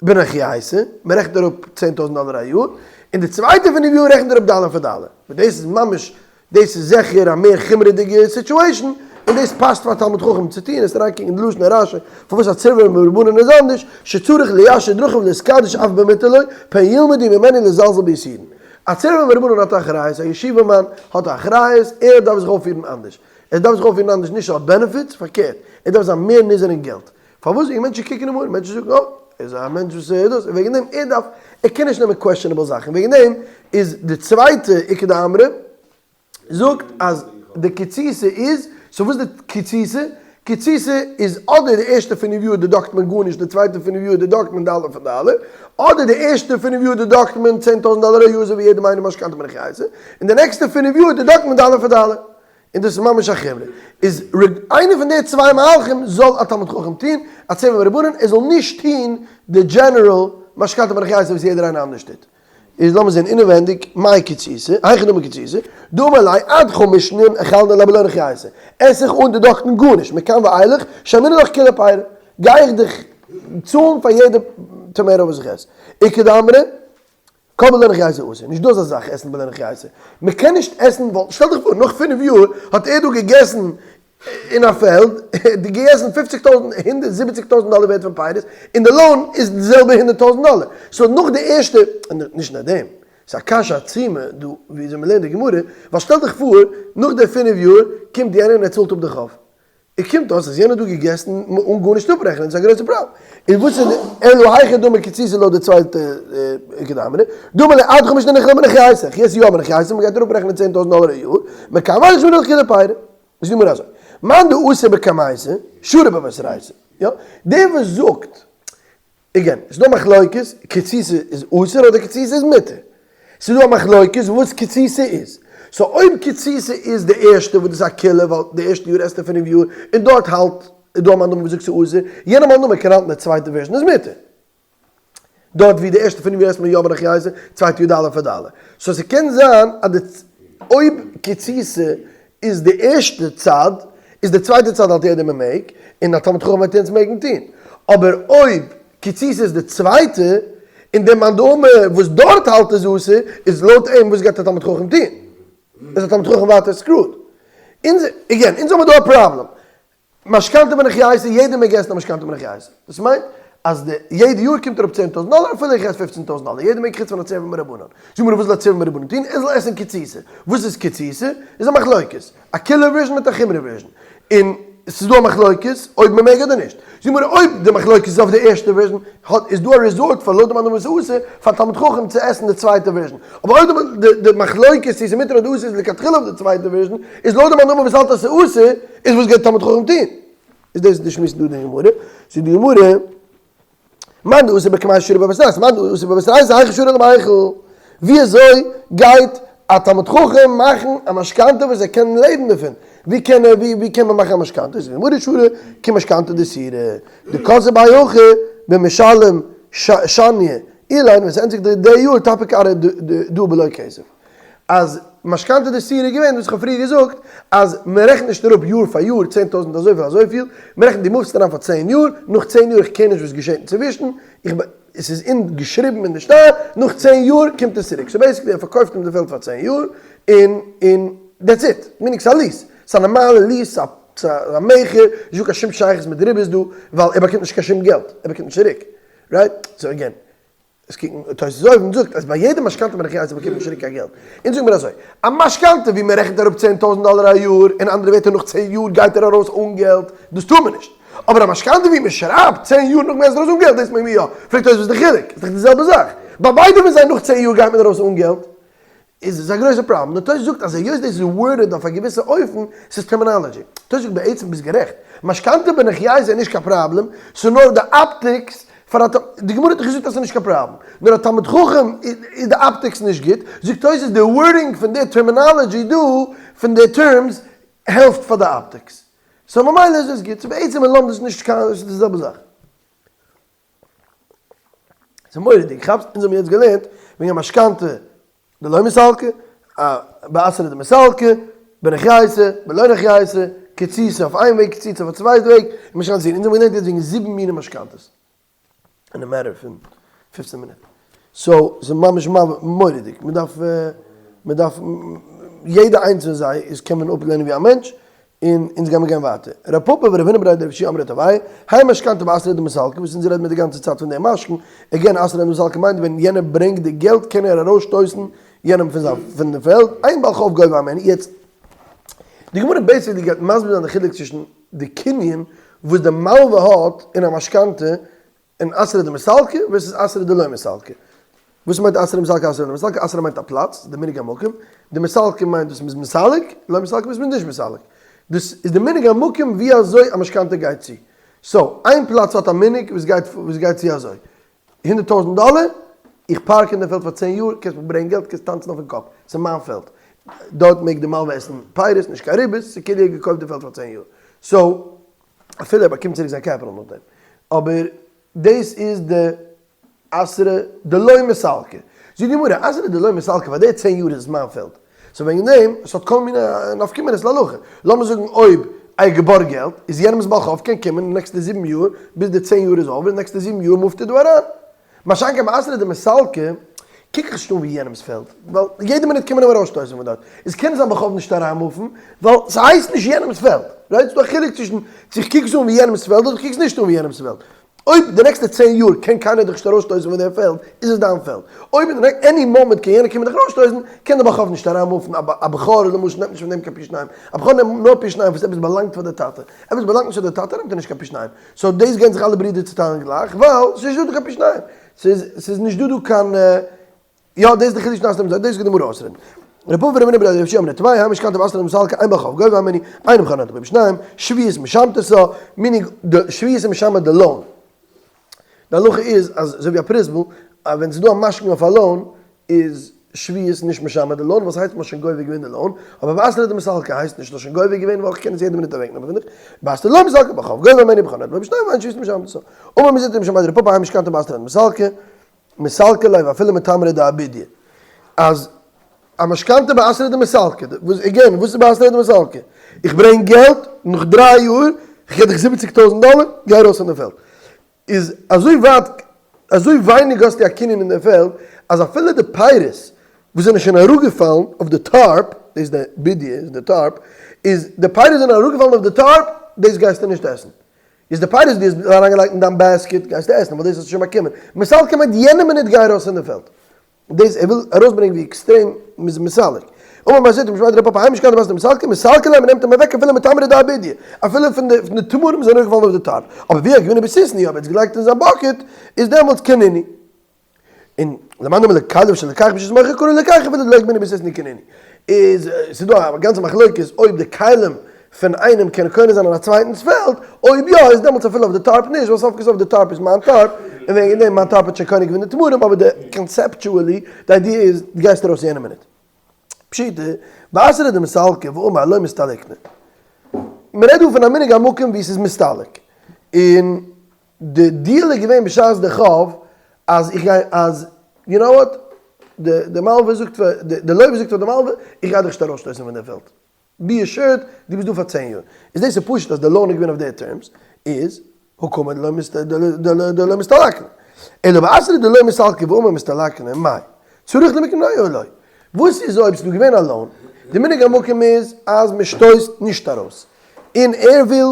בנחייתא, מען רעכנט אראפ 10,000 דאלער א יאר, און די צווייטע פינף יאר רעכנט ער אפ דאלער פאר דאלער. וואס דאס איז ממש, דאס איז זיכער א מער חומרה'דיגע situation, און דאס פאסט פאר א תלמיד חכם צו טון, עס אריינקוקן אין די לשון הרש"י, פארוואס א צורבא מרבנן איז אנדערש, שצריך ליישר דרכיו להתקדש אף במותר לו, פן ילמדו ממנו לזלזל ביסורין. א צורבא מרבנן האט א אחריות, א ישיבה מאן האט א אחריות, ער דארף זיך אויפפירן אנדערש. ער דארף זיך אויפפירן אנדערש נישט אלס benefits, פארקערט, ער דארף זיין מער נזהר אין געלט. פארוואס? ווייל מענטשן קוקן אים אן, מענטשן זאגן, אה, ער איז א מענטש וואס איז דאס, און וועגן דעם, ער דארף, ער קען נישט נעמען questionable זאכן, וועגן דעם איז די צווייטע איכא דאמרי זאגט אז די קציצה איז, so וואס איז די קציצה? קציצה איז אדער די ערשטע פינף יאר דידאקט מען גארנישט, די צווייטע פינף יאר דידאקט מען דאלער פאר דאלער, אדער די ערשטע פינף יאר דידאקט מען 10,000 דאלער א יאר אזוי ווי יעדעם איינעם משכנתא בנחייתא, און די נעקסטע פינף יאר דידאקט מען דאלער פאר דאלער. און דאס איז ממש א חומרא, איז איינע פון די צוויי מהלכים זאל א תלמיד חכם טון, א צורבא מרבנן, ער זאל נישט טון די general משכנתא בנחייתא וואס יעדער איינער אנדערש טוט. איז לאמיר זען אינעווענדיג, מאי קציצה, היכי דמי קציצה, דאמר ליה עד חמש שנין אכלנא ליה בלא נחייתא, עס איך אן דידאקטן גארנישט, מכאן ואילך שלמינא לך כוליה פירי, גיי איך דיך צאלן פאר יעדע tomato וואס איך עס. איכא דאמרי, כל בלא נחייתא אסור, נישט דא אזא זאך עסן בלא נחייתא, מען קען נישט עסן ווייל שטעל דיך פאר נאך פינף יאר האט ער דא געגעסן אין א פעלד, געגעסן פופציג טויזנט, 170,000 דאלער ווערט פון פירות, און די loan איז די זעלבע 100,000 דאלער, so נאך די ערשטע, נישט נאר דעם. ס'איז א קשיא עצומה דא וויאזוי מ'לערנט די גמרא, ווייל שטעל דיך פאר נאך די פינף יאר קומט יענער און ער צאלט אפ די חוב, און קומט אויס אז יענער האט דא געגעסן אן גארנישט אפרעכענען, ס'איז א גרויסע פראבלעם. און וואס איז אלא היכי דמי קציצה לויט די צווייטע איכא דאמרי, דאמר ליה עד חמש ניחא ליה מנחייתא, איך עס יא מנחייתא, מ'גייט אראפרעכענען 10,000 דאלער א יאר, מקיים שמינא לכולא פירי. איז די גמרא אזוי, מאן דאסר בקמייתא, שרי בבתרייתא, יא, דער וואס זאגט, again, ס'איז דא מחלוקת, קציצה איז אסור אדער קציצה איז מותר. ס'איז דא א מחלוקת וואס קציצה איז. so אויב קציצה איז די ערשטע וואס דאס איז א קולא ווייל די ערשטע יאר עסט ער פינף יאר און דארט האלט איז דא א מאן דאמר וואס זאגט ס'איז אסור, יענער מאן דאמר קען האלטן די צווייטע version איז מותר. דארט ווי די ערשטע פינף יאר עסט מען יא בנחייתא, צווייטע יאר ד' פאר ד'. so ס'קען זיין אז די אויב קציצה איז די ערשטע צד, איז די צווייטע צד האלט יעדער מ'מעג, און א תלמיד חכם וועט אונז מעגן טון. אבער אויב קציצה איז די צווייטע, און דער מאן דאמר וואס דארט האלט איז אסור, איז לויט אים וואס גייט א תלמיד חכם טון? איז א תלמיד חכם ווייטער screwed. אונז, again, אונז האבן דא א פראבלעם. משכנתא בנחייתא, יעדער מעג עסן א משכנתא בנחייתא. דאס מיינט אז די יעדע יאר קומט אראפ 10,000 דאלער אפילו איך עס 15,000 דאלער, יעדער מעג חוץ פון א צער מרבנן. זאג מיר וואס זאל א צער מרבנן טון? ער זאל עסן קציצה. וואס איז קציצה? איז א מחלוקת. א קולא version מיט א חומרא version. און ס'איז דא א מחלוקת אויב מ'מעג אדער נישט. זאג מיר אויב די מחלוקת איז אויף די ערשטע version, האט איז דא א resort פאר לויט די מאן דאמר וואס איז אסור פאר תלמיד חכם צו עסן די צווייטע version. אבער אויב די די מחלוקת צו ס'איז מותר אדער אסור איז לכתחילה אויף די צווייטע version, איז לויט די מאן דאמר וואס האלט אז ס'איז אסור, איז וואס גייט תלמיד חכם טון? איז דאס די שמועס דא אין די גמרא. זאגט די גמרא, מאן דאסר בקמייתא שרי בבתרייתא, מאן דאסר בבתרייתא היכי שרי למיכל. ווי אזוי גייט א תלמיד חכם מאכן א משכנתא וואס ער קען לעבן דערפון? ווי קען ער ווי קען מען מאכן א משכנתא? זאגט די גמרא שרי כמשכנתא דאיסורא, דקזי ביה הכי במשלם שניא אילין, ווען ס'ענדיגט זיך די יאר תפיק ארעא דא בלא כסף. אז משכנתא דאיסורא איז געווען וואס איך האב פריער געזאגט אז מען רעכנט נישט אראפ יאר פאר יאר 10,000 אזויפיל אזויפיל, מען רעכנט דו מופסט אריין פאר צען יאר, נאך צען יאר איך קער נישט וואס געשעט אינצווישן, איך עס איז אין געשריבן אין די שטר, נאך צען יאר קומט עס צוריק, so basically ער פארקויפט אים די פעלד פאר צען יאר און און that's it, meaning ס'איז א lease, ס'איז א נארמאלע lease, ס'איז א מכר, נישטא קיין שום שייכות מיט ריבית דא, ווייל ער באקומט נישט קיין שום געלט, ער באקומט נישט צוריק, right? so again. עס קוקן תוס' אויבן זאגט אז ביי יעדע משכנתא בין איך יא אז מ'באקומט נישט צוריק קיין געלט. אונז זאגן מיר אזוי, א משכנתא ווי מ'רעכנט אראפ 10,000 דאלער א יאר, אין אנדערע ווערטער נאך צען יאר גייט ער ארויס אן געלט, דאס טאר מען נישט. אבער א משכנתא ווי מ'שרייבט צען יאר נאך מ'גייט ארויס אן געלט, דאס מעג מען יא. פרעגט תוס' וואס איז די חילוק? איז דאך די זעלבע זאך. ביי ביידע פון זיי נאך צען יאר גייט מען ארויס אן געלט. איז עס א גרויסע פראבלעם. נאר תוס' זאגט אז היות דאס איז worded אויף א געוויסע אופן, ס'איז terminology. תוס' זאגט בעצם ביסט גערעכט. משכנתא בנחייתא איז נישט קיין פראבלעם, ס'איז נאר די optics פאר א ת, די גמרא האט דאך געזאגט אז ס'איז נישט קיין פראבלעם, נאר א תלמיד חכם איז די optics נישט גוט, זאגט תוס' די wording פון די terminology דא, פון די terms, העלפט פאר די optics. so ממילא איז עס גוט. so בעצם אין לומדות איז נישט קיין, ס'איז די זעלבע זאך. ס'איז מורא'דיג, כאפסט? אונז האבן יעצט געלערנט וועגן א משכנתא דלא מסלקא, א באתרא דמסלקא, בנחייתא, בלא נחייתא, קציצה אויף איין וועג, קציצה אויף א צווייטע וועג, און משכנתא זיבן. אונז האבן געלערנט יעצט וועגן זיבן מיני משכנתא'ס. אין א matter פון פופצן מינוט. so, ס'איז ממש מורא'דיג. מ'דארף, מ'דארף, יעדע איינס פון זיי איז קען מען אפלערנען ווי א מענטש, און אונז גיימיר גיין ווייטער. רב פפא ורב הונא בריה דרב יהושע אמרי תרוייהו, האי משכנתא באתרא דמסלקא, וואס אונז רעדן מיר די גאנצע צייט פון דעם משכון, again אתרא דמסלקא מיינט ווען יענער ברענגט די געלט קען ער ארויסשטויסן יענעם פון זיין פון די פעלד, אין בעל חוב גובה הימנו, יעצט די גמרא basically גייט מסביר זיין די חילוק צווישן די קנין וואס די מלווה האט אין א משכנתא און אתרא דמסלקא versus אתרא דלא מסלקא. וואס מיינט אתרא דמסלקא אתרא דלא מסלקא? אתרא מיינט א פלאץ, די מנהג המקום. די מסלקא מיינט וואס מ'איז מסלק, לא מסלקא וואס מ'איז נישט מסלק. דאס איז די מנהג המקום ווי אזוי א משכנתא גייט צו. so, איין פלאץ האט א מנהג וואס גייט וואס גייט צו אזוי. 100,000 דאלער, איך פארק אין די פעלד פאר צען יאר, קענסט מיך ברענגען געלט, קענסט טאנצן אויפן קאפ. ס'איז מיין פעלד. דארט מעג די מלווה עסן פירות, נישט קיין ריבית, ס'איז כאילו ער האט געקויפט די פעלד פאר צען יאר. so, אפילו ער באקומט צוריק זיין capital נאכדעם. אבער דאס איז די אתרא דלא מסלקא. זאגט די גמרא, אתרא דלא מסלקא פאר די צען יאר איז עס מיין פעלד. so וועגן דעם, עס האט כל מיני נפקא מינות להלכה. לאמיר זאגן אויב ער האט געבארגט געלט, איז יענעמ'ס בעל חוב קען קומען די נעקסטע זיבן יאר, ביז די צען יאר איז over, די נעקסטע זיבן יאר מופט ער דא אריין. מה שאין כן באתרא דמסלקא, קוק איך נישט אן ווי יענעמ'ס פעלד, ווייל יעדע מינוט קען מען אים ארויסשטויסן פון דארט. עס קען זיין בעל חוב נישט אריינמופן, ווייל ס'הייסט נישט יענעמ'ס פעלד. right? ס'דא א חילוק צווישן צו איך קוק עס אן ווי יענעמ'ס פעלד אדער איך קוק עס נישט אן ווי יענעמ'ס פעלד. אויב די נעקסטע צען יאר קען קיינער דיך נישט ארויסשטויסן פון דער פעלד, איז עס דיין פעלד. אויב אין די any moment קען יענער קומען דיך ארויסשטויסן, קען דער בעל חוב נישט אריינמופן, א בכור למשל נעמט נישט פון דעם קיין פי שניים, א בכור נעמט נאר פי שניים וואס עפעס באלאנגט פאר די טאטע, עפעס באלאנגט נישט פאר די טאטע נעמט ער נישט קיין פי שניים, so דאס גייען זיך אלע ברידער צוטיילן גלייך, ווייל ס'איז נישט דא דא קיין פי שניים, ס'איז ס'איז נישט דא דא קיין. יא דאס איז די חידוש נאסט דאס גייט די גמרא אויסרעדן. ר' פפא ור' מנא בריה דרב יהושע אמרי טמאי האי משכנתא באתרא דמסתלקא אין בעל חוב גובה הימנו אינו בכור נוטל בו בשניים שביעית משמטתה meaning די שביעית איז משמט די loan. די הלכה איז אז אזוי ווי א פרוזבול אז ווען ס'איז דא א משכון אויף א loan איז שביעית נישט משמט די loan ווייל ס'הייסט מ'האט שוין גובה געווען די loan אבער באתרא דמסתלקא הייסט נישט מ'האט שוין גובה געווען ווייל כ'קען עס יעדע מינוט אוועקנעמען פון דיך באתרא דלא מסתלקא בעל חוב גובה הימנו בכור נוטל בו בשניים ואין שביעית משמטתה. אמר מר זוטרא משמיה דרב פפא האי משכנתא באתרא דמסתלקא מסלקא ליה ואפילו מתמרי דעבידיא, אז א משכנתא באתרא דמסתלקא, וואס again וואס איז באתרא דמסתלקא? איך ברענג געלט נאך דריי יאר, איך געב דיך זיבעציג טויזנט דאלער, גיי ארויס פון די פעלד. איז אזוי ווייט, אזוי ווייניג האסטו א קנין אין די פעלד, אז אפילו די פירות וואס זענען שוין אראפגעפאלן אויף די tarp, דאס איז די בידיא, איז די tarp, איז די פירות זענען אראפגעפאלן אויף די tarp, דאס גייסטו נישט עסן. איז די פירות דו האסט אריינגעלייגט אין דיין basket גייסטו עסן ווייל דאס האסטו שוין באקומען, מסלקא מיינט יענע מינוט גיי ארויס אין די פעלד, דאס ער וויל ארויסברענגען ווי עקסטרעם מ'איז מסלק, אמר מר זוטרא משמיה דרב פפא האי משכנתא באתרא דמסתלקא, מסלקא ליה מ'נעמט אים אוועק אפילו מתמרי דעבידיא, אפילו פון די פון די תמרים זענען אראפגעפאלן אויף די tarp, אבער ואי אגבינהו בסיתנא אויב ער האט עס געלייגט אין זיין bucket איז דעמאלטס קנינהו. און למאן דאמר לכליו של לוקח בשעת מוכרו קרוי לוקח אפילו דלא אגבינהו בסיתנא קנינהו. איז ס'איז דא א גאנצע מחלוקת אויב די כלים פון איינעם קען קונה זיין אין א צווייטנס פעלד, אויב יא איז דעמאלטס אפילו אויף די tarp נישט, ווייל סוף כל סוף די tarp איז מיין tarp, און וועגן דעם מיין tarp האט שוין קונה געווען די תמרים, אבער די conceptually די idea איז דו גייסט ארויס יענע מינוט. פשיטא, באתרא דמסתלקא ואמר לא מסתלקנא. מ'רעדט דא פון א מנהג המקום וואו ס'איז מסתלק, און די deal איז געווען בשעת די חוב אז איך גיי אז you know what די די מלווה זאגט פאר די די לווה זאגט פאר די מלווה איך גיי דיך נישט ארויסשטויסן פון די פעלד be assured דו ביסט דא פאר צען יאר איז דאס איז פשוט אז די loan איז געווען אויף די terms איז הא קאמר דלא מסתלקנא אלא באתרא דלא מסתלקא ואמר מסתלקנא מאי צריך למקניה או לא וואס איז אויב ס'איז דא געווען א loan די מנהג המקום איז אז מ'שטויסט נישט ארויס און ער וויל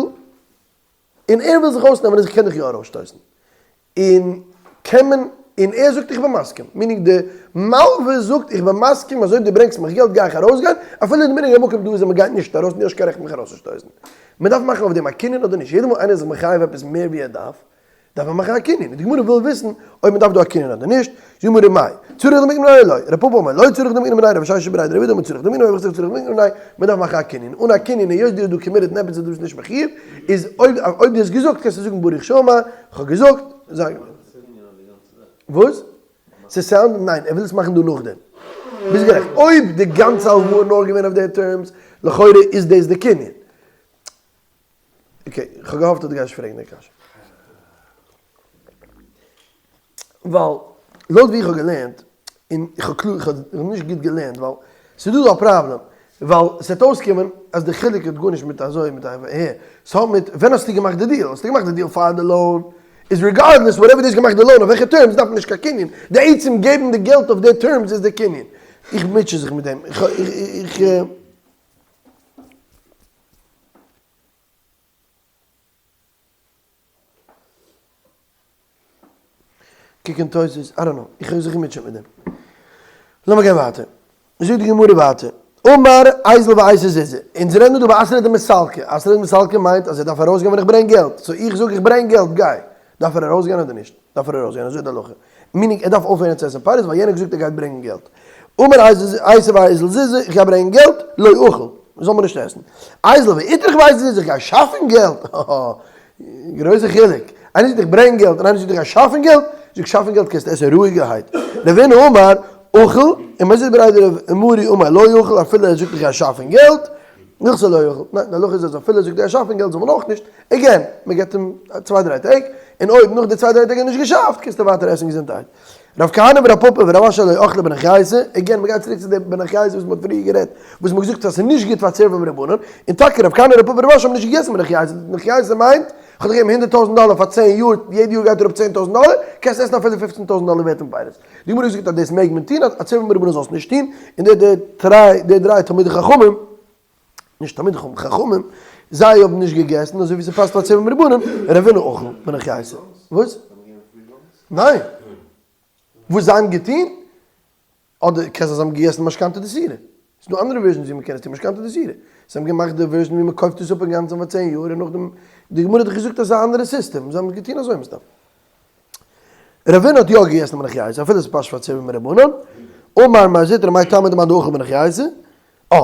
און ער וויל זיך אויסנעמען אז איך קען דיך יא ארויסשטויסן, און קען מען, און ער זאגט איך בין מסכים, meaning די מלווה זאגט איך בין מסכים אז אויב דו ברענגסט מיך געלט גיי איך ארויסגיין, אפילו די מנהג המקום דא איז אז מען גייט נישט ארויס און דו האסט קיין רעכט מיך ארויסצושטויסן. מען דארף מאכן אויף דעם א קנין אדער נישט? יעדע מאל איינער איז זיך מחייב עפעס מער ווי ער דארף, דארף מען מאכן א קנין, און די גמרא וויל וויסן אויב מען דארף דא א קנין אדער נישט, זאגט די גמרא מאי צריך למקנה מיניה או לא, רב פפא אמר לא צריך למקנה מיניה, רב ששת בריה דרב אידי אמר צריך למקנה מיניה, רב צריך למקנה מיניה, מען דארף מאכן א קנין, אן א קנין היות דו האסט דא committed און עפעס איז דו ביסט נישט מחיוב, איז אויב אויב דו האסט געזאגט קענסטו זאגן ברוך שאמר, כ'האב געזאגט, זיי. וואס? ס'סאונד? ניין, ער וויל עס מאכן דא נאכדעם. ביסט גערעכט, אויב די גאנצע הלוואה נאר געווען אויף די terms, לכאורה איז דאס די קנין. okay, איך האב געהאפט אז דו גייסט פרעגן די קשיא. ווייל לויט ווי איך האב געלערנט, און איך האב קלאר, איך האב נישט גוט געלערנט, ווייל ס'איז דא דא א פראבלעם, ווייל ס'וועט אויסקומען אז די חילוק האט גארנישט מיט אזוי מיט אהער, ס'האט מיט ווען האסטו געמאכט די deal, האסטו געמאכט די deal פאר די loan, איז regardless whatever דו האסט געמאכט די loan אויף וועלכע terms דארף מען נישט קיין קנין, די עצם געבן די געלט אויף די terms איז די קנין. איך מוטשע זיך מיט דעם, איך איך. קוק אין תוס', I don't know, איך האב זיך געמוטשעט מיט דעם. לאמיר גיין ווייטער. זאגט די גמרא ווייטער, אמר איזיל ואייתי זוזי, אונז רעדן דא באתרא דמסתלקא, אתרא דמסתלקא מיינט אז ער דארף ארויסגיין ווען איך ברענג געלט, so איך זאג איך ברענג געלט, גיי. דארף ער ארויסגיין אדער נישט? דארף ער ארויסגיין, אזוי איז די הלכה. meaning ער דארף אויפהערן צו עסן פירות ווייל יענער האט געזאגט ער גייט ברענגען געלט. אמר אייתי ואזיל זוזי, איך גיי ברענגען געלט, לא אכיל, זאל מען נישט עסן. אזיל ואיטרח ואייתי זוזי, איך גיי שאפן געלט, האהא, גרויסע חילוק, איינער זאגט איך ברענג געלט און איינער זאגט איך גיי שאפן געלט, זאג שאפן געלט קענסטו עסן רואיגערהייט. רבינא אמר, אכיל, און מר זוטרא בריה דרב מרי אמר לא אכיל, אפילו ער זאגט איך גיי שאפן געלט, הלכתא לא אכיל, ניין, די הלכה איז אז אפילו ער זאגט איך גיי שאפן געלט זאל מען אויך נישט, again, מען געבט אים צוויי דריי טעג, און אויב נאך די צוויי דריי טעג האט ער נישט געשאפט, קענסטו ווייטער עסן געזונטערהייט. רב כהנא ורב פפא ורב אשי לא אכלי בנוכרייתא, again, מען גייט צוריק צו די בנוכרייתא וואס מען האט פריער גערעדט, וואס מען האט געזאגט אז ס'איז נישט גוט פאר צירוף מרבנן, און טאקע רב כהנא רב פפא ורב אשי האבן נישט געגעסן בנוכרייתא, בנוכרייתא מיינט, איך האב דיך געגעבן הונדערט טויזנט דאלער פאר צען יאר, יעדע יאר גייט אראפ צען טויזנט דאלער, קענסט עסן אפילו פופצן טויזנט דאלער ווערט אין פירות. די גמרא זאגט אז דאס מעג מען טון, אז צירוף מרבנן זאלסט נישט טון, און די דריי תלמידי חכמים. נישט תלמידי חכמים, חכמים, זיי האבן נישט געגעסן אזוי ווי ס'פאסט פאר צען רבנן, רבינא אכל בנח ייסא. וואס? ניין. וואס זיי האבן געטון? אדער קען זיין זיי האבן געגעסן משכנתא דסירה. ס'איז דא אנדערע versions ווי מ'קען עס טון משכנתא דסירה. זיי האבן געמאכט די version ווי מ'קויפט עס אפ אינגאנצן פאר 10 יאר און נאכדעם, די גמרא האט דאך געזאגט אז ס'איז א אנדערע סיסטעם, זיי האבן עס געטון אזוי מסתם. רבינא האט יא געגעסן בנח ייסא אפילו ס'פאסט פאר צען רבנן. אמר מר זוטרא מאי טעמא דמאן דאכל בנח ייסא. אה.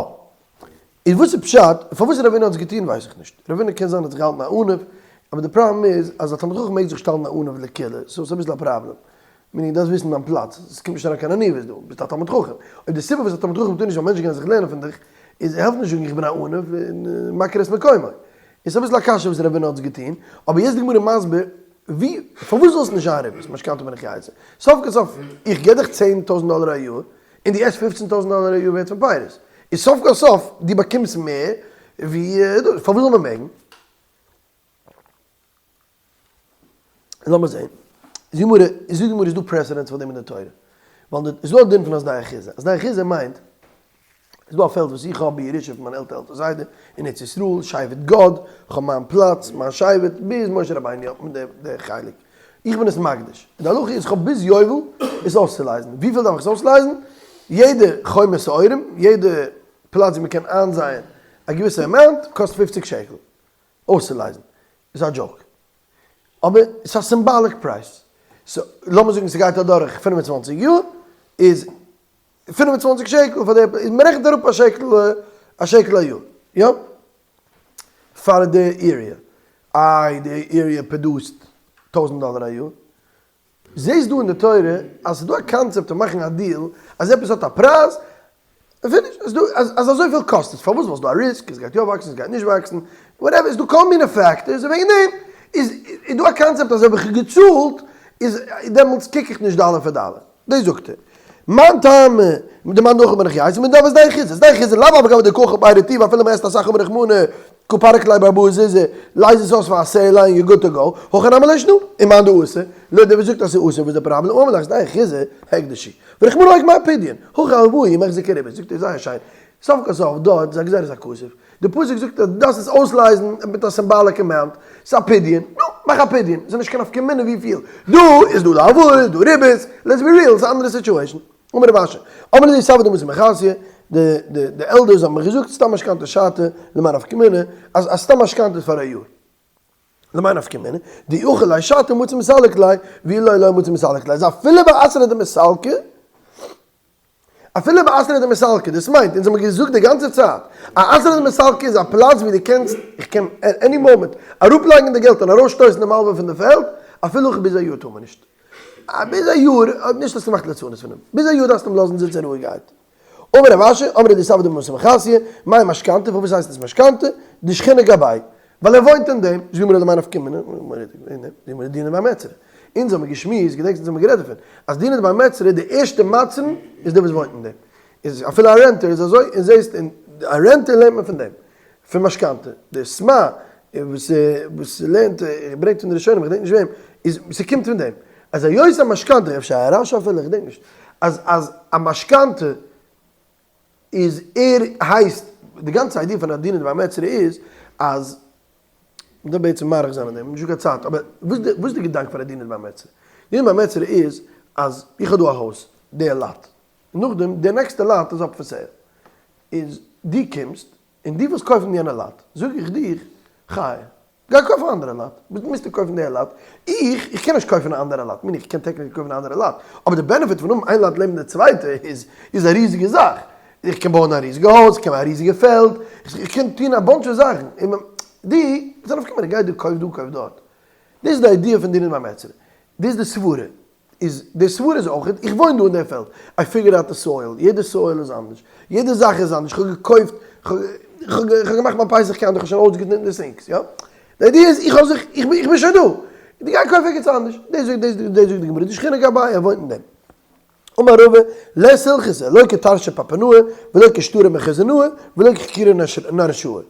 איז וואס איז פשט? פארוואס רבינא האט עס געטון ווייס איך נישט. רבינא קען זיין האט זיך געהאלטן א עניו, אבער די פראבלעם איז אז א תלמיד חכם מעג זיך שטעלן א עניו לקולא, so ס'איז אביסל א פראבלעם. meaning דארפסט וויסן דיין פלאץ, עס קומט נישט אריין קיין עניוות דא, ביסט א תלמיד חכם. אויב די סיבה וואס א תלמיד חכם טאר נישט ווייל מענטשן גייען זיך לערנען פון דיך, איז העלפט נישט זאגן איך בין א עניו און מכיר את מקומו. איז אביסל א קשיא וואס רבינא האט עס געטון, אבער יעצט די גמרא מסביר ווי, פארוואס זאל עס נישט זיין ריבית, משכנתא בין איך יצא. סוף כל סוף, איך גיב דיך 10,000 דאלער א יאר, און דו עסט 15,000 דאלער א יאר ווערט פון פירות. איז סוף כל סוף, דו באקומסט מער ווי דאס. פארוואס זאל מען מעגן? לאמיר זען. זאגט גמרא, זאגט גמרא איז דא precedents פאר דעם אין די תורה. ווייל די, איז דא א דין פון א שדה אחוזה. א שדה אחוזה מיינט, איז דא א פעלד וואס איך האב בירושה פון מיין עלטער עלטער זיידע אין ארץ ישראל, שבט גד, איך האב מיין פלאץ, מיין שבט, ביז משה רבינו האט מען די חלק. איך בין עס מקדיש. די הלכה איז איך האב ביז יובל עס אויסצולייזן. וויפיל דארף איך עס אויסלייזן? יעדע חומת שעורים, יעדע פלאץ ווי מען קען איינזייען א געוויסע amount, קאסט 50 שקל אויסצולייזן. איז א joke. אבער ס'איז א symbolic פרייז. so לאמיר זאגן ס'גייט אדורך 25 יאר, איז 25 שקל פאר די, איז מ'רעכנט אראפ א שקל, א שקל א יאר. יא? פאר די area. איי די area produce ט 1000 דאלער א יאר. זעסט דא אין די תורה אז ס'איז דא א קאנצעפט פון מאכן א deal אז עפעס האט א פרייז, finish, איז דא אז אז אזויפיל קאסט עס, פארוואס? ווייל ס'איז דא א risk, עס גייט יא וואקסן, עס גייט נישט וואקסן, whatever, איז דא כל מיני factors, און וועגן דעם איז איז דא א קאנצעפט אז אויב איך האב געצאלט איז דעמאלטס קוק איך נישט דאלער פאר דאלער. דאס זאגט ער. מאן טעמא, דמאן דאכל בנח ייסא, מען דארף עס דיין חיז, עס דיין חיז, לאו אבער גבי דקאכל ביי רטיב אפילו מען עסט אסאך אמר רחמנא, קא פריק ליה בארבעה זוזי, לייז עס אויס פאר א סעלע און you good to go, הכא נמי לא שנא, און מאן דאסר, לויט דער וואס זאגט אז ס'איז אסור וואס איז די פראבלעם, אמר לך שדה חיז, הקדשי. ורחמנא אויך מאי פדיון, הכא הלוואה היא מחזיקה ריבית, זאגט ער זייער שיין, סוף כל סוף דארט איז א גזירת הכתוב, די פסוק זאגט אז דארפסט עס אויסלייזן מיט א symbolic amount, ס'איז א פדיון, נו, מאך א פדיון, ס'איז נישט קיין נפקא מינה וויפיל, דא איז דא להלוואה, איז דא ריבית, let's be real, ס'איז א אנדערע situation. אמר רב אשי, אמר לי סבא דמתא מחסיא, די די די elders האבן מיר געזאגט, סתם משכנתא שעתא, למאי נפקא מינה, אז אז סתם משכנתא איז פאר א יאר. למאי נפקא מינה, דאי אכיל ליה שעתא מצי מסלק ליה, ואי לא לא מצי מסלק ליה, אז אפילו באתרא דמסלקא, אפילו באתרא דמסלקא, דאס מיינט, אונז האבן געזאגט די גאנצע צייט, א אתרא דמסלקא איז א פלאץ ווי דו קענסט, איך קען any moment, אראפלייגן די געלט און ארויסשטויסן דעם מלווה פון די פעלד, אפילו איך ביז א יאר טאר מען נישט. ביז א יאר, אויב נישט האסטו געמאכט ליצנות פון אים. ביז א יאר דארפסטו אים לאזן זיצן רואיגערהייט. אמר רב אשי, אמרי לי סבא דמתא מחסיא, מאי משכנתא, פארוואס הייסט עס משכנתא? דשכינה גביה. ווייל ער וואוינט אין דעם. זאגט גמרא למאי נפקא מינה, גמרא דינא דבי מצרא. אונז האבן געשמועסט, געדענקסט אונז האבן גערעדט דערפון, אז דינא דבי מצרא, די ערשטע מצרן איז דער וואס וואוינט אין דעם. איז אפילו א renter איז אזוי, און זעסט, און א renter לערנט מען פון דעם, פון משכנתא. די סמ"ע וואס וואס לערנט, ער ברענגט פון די ראשונים, איך געדענק נישט וועם, איז ס'קומט פון דעם. אז היות א משכנתא, אפשר א רש"י אפילו, איך געדענק נישט, אז אז א משכנתא איז ער הייסט, די גאנצע idea פון א דינא דבי מצרא איז אז, מ'דארף בעצם מאריך זיין אין דעם, נישטא קיין צייט, אבער וואס די וואס איז די געדאנק פון א דינא דבי מצרא? דינא דבי מצרא איז אז איך האב דא א הויז, די lot, נאכדעם די next ע lot איז up for sale, איז דו קומסט און דו ווילסט קויפן יענע lot, זאג איך דיך, חי, גיי קויף א אנדערע lot, וואס מוזטו קויפן די lot? איך, איך קען נישט קויפן א אנדערע lot, מיין איך קען technically קויפן א אנדערע lot, אבער די benefit פון האבן איין lot לעבן די צווייטע איז, איז א ריזיגע זאך, איך קען בויען א ריזיגע הויז, איך קען א ריזיגע פעלד, איך קען טון א bunch פון זאכן, און די, וואס איז א נפקא מינה, גיי דא קויף דא קויף דארט. דאס איז די idea פון דינא דבי מצרא, דאס איז די סברה. איז די סברה איז אויך, איך וואוין דא אין די פעלד, I figured out די soil, יעדע soil איז אנדערש, יעדע זאך איז אנדערש, איך האב געקויפט, איך האב געמאכט מיין פסח calendar, איך האב שוין אויסגעשניטן די sinks, יא? די idea איז, איך האב זיך, איך בין שוין דא, דו גיי קויף ערגעץ אנדערש, דאס זאגט, דאס זאגט די גמרא, דשכינה גביה, ער וואוינט אין דעם. אמר רבא, לית הלכתא, לא כתרשא פפונאי, ולא כשטרא מחוזנאי, ולא כחקירא נרשאה.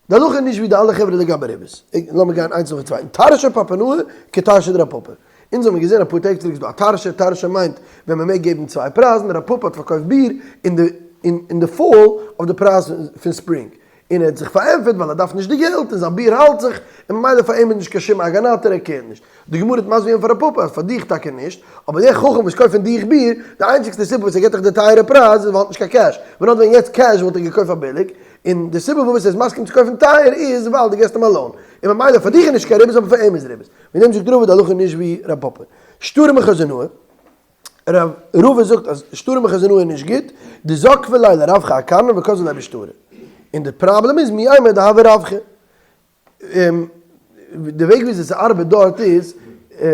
די הלכה איז נישט ווי די אלע חברה לגבי ריבית. לאמיר גיין איינס נאכן צווייטן. תרשא פפונאי כתרשא דרב פפא. אונז האבן געזען אפאר טעג צוריק איז דא א תרשא, תרשא מיינט ווען מען מעג געבן צוויי פרייזן, רב פפא האט פארקויפט ביר אין די אין די fall אויף די פרייז פון spring. און ער האט זיך פארענטפערט ווייל ער דארף נישט די געלט און זיין ביר האלט זיך, און ממילא פאר אים איז נישט קיין שום הגנתא ער קערט נישט. די גמרא האט מסביר געווען פאר רב פפא אז פאר דיך טאקע נישט, אבער דער חכם וואס קויפט פון דיך ביר, די איינציגסטע סיבה וואס ער געט דיך די טייערע פרייז איז ווייל ער האט נישט קיין cash, ווען ער האט ווען יעצט cash וואלט ער געקויפט פאר ביליג, און די סיבה פארוואס ער איז מסכים צו קויפן טייער איז ווייל דו געסט אים א loan, און ממילא פאר דיך איז נישט קיין ריבית אבער פאר אים איז ריבית. וועגן דעם זאגט רבא די הלכה איז נישט ווי רב פפא. שטרי מחוזנאה, רב רבא זאגט אז שטרי מחוזנאה איז נישט גוט, דזקפי ליה לרווחא אקרנא וכזבי ליה בשטרא. און די פראבלעם איז מי יימר דהוה רווחא. די וועג וויאזוי ס'ארבעט דארט איז, די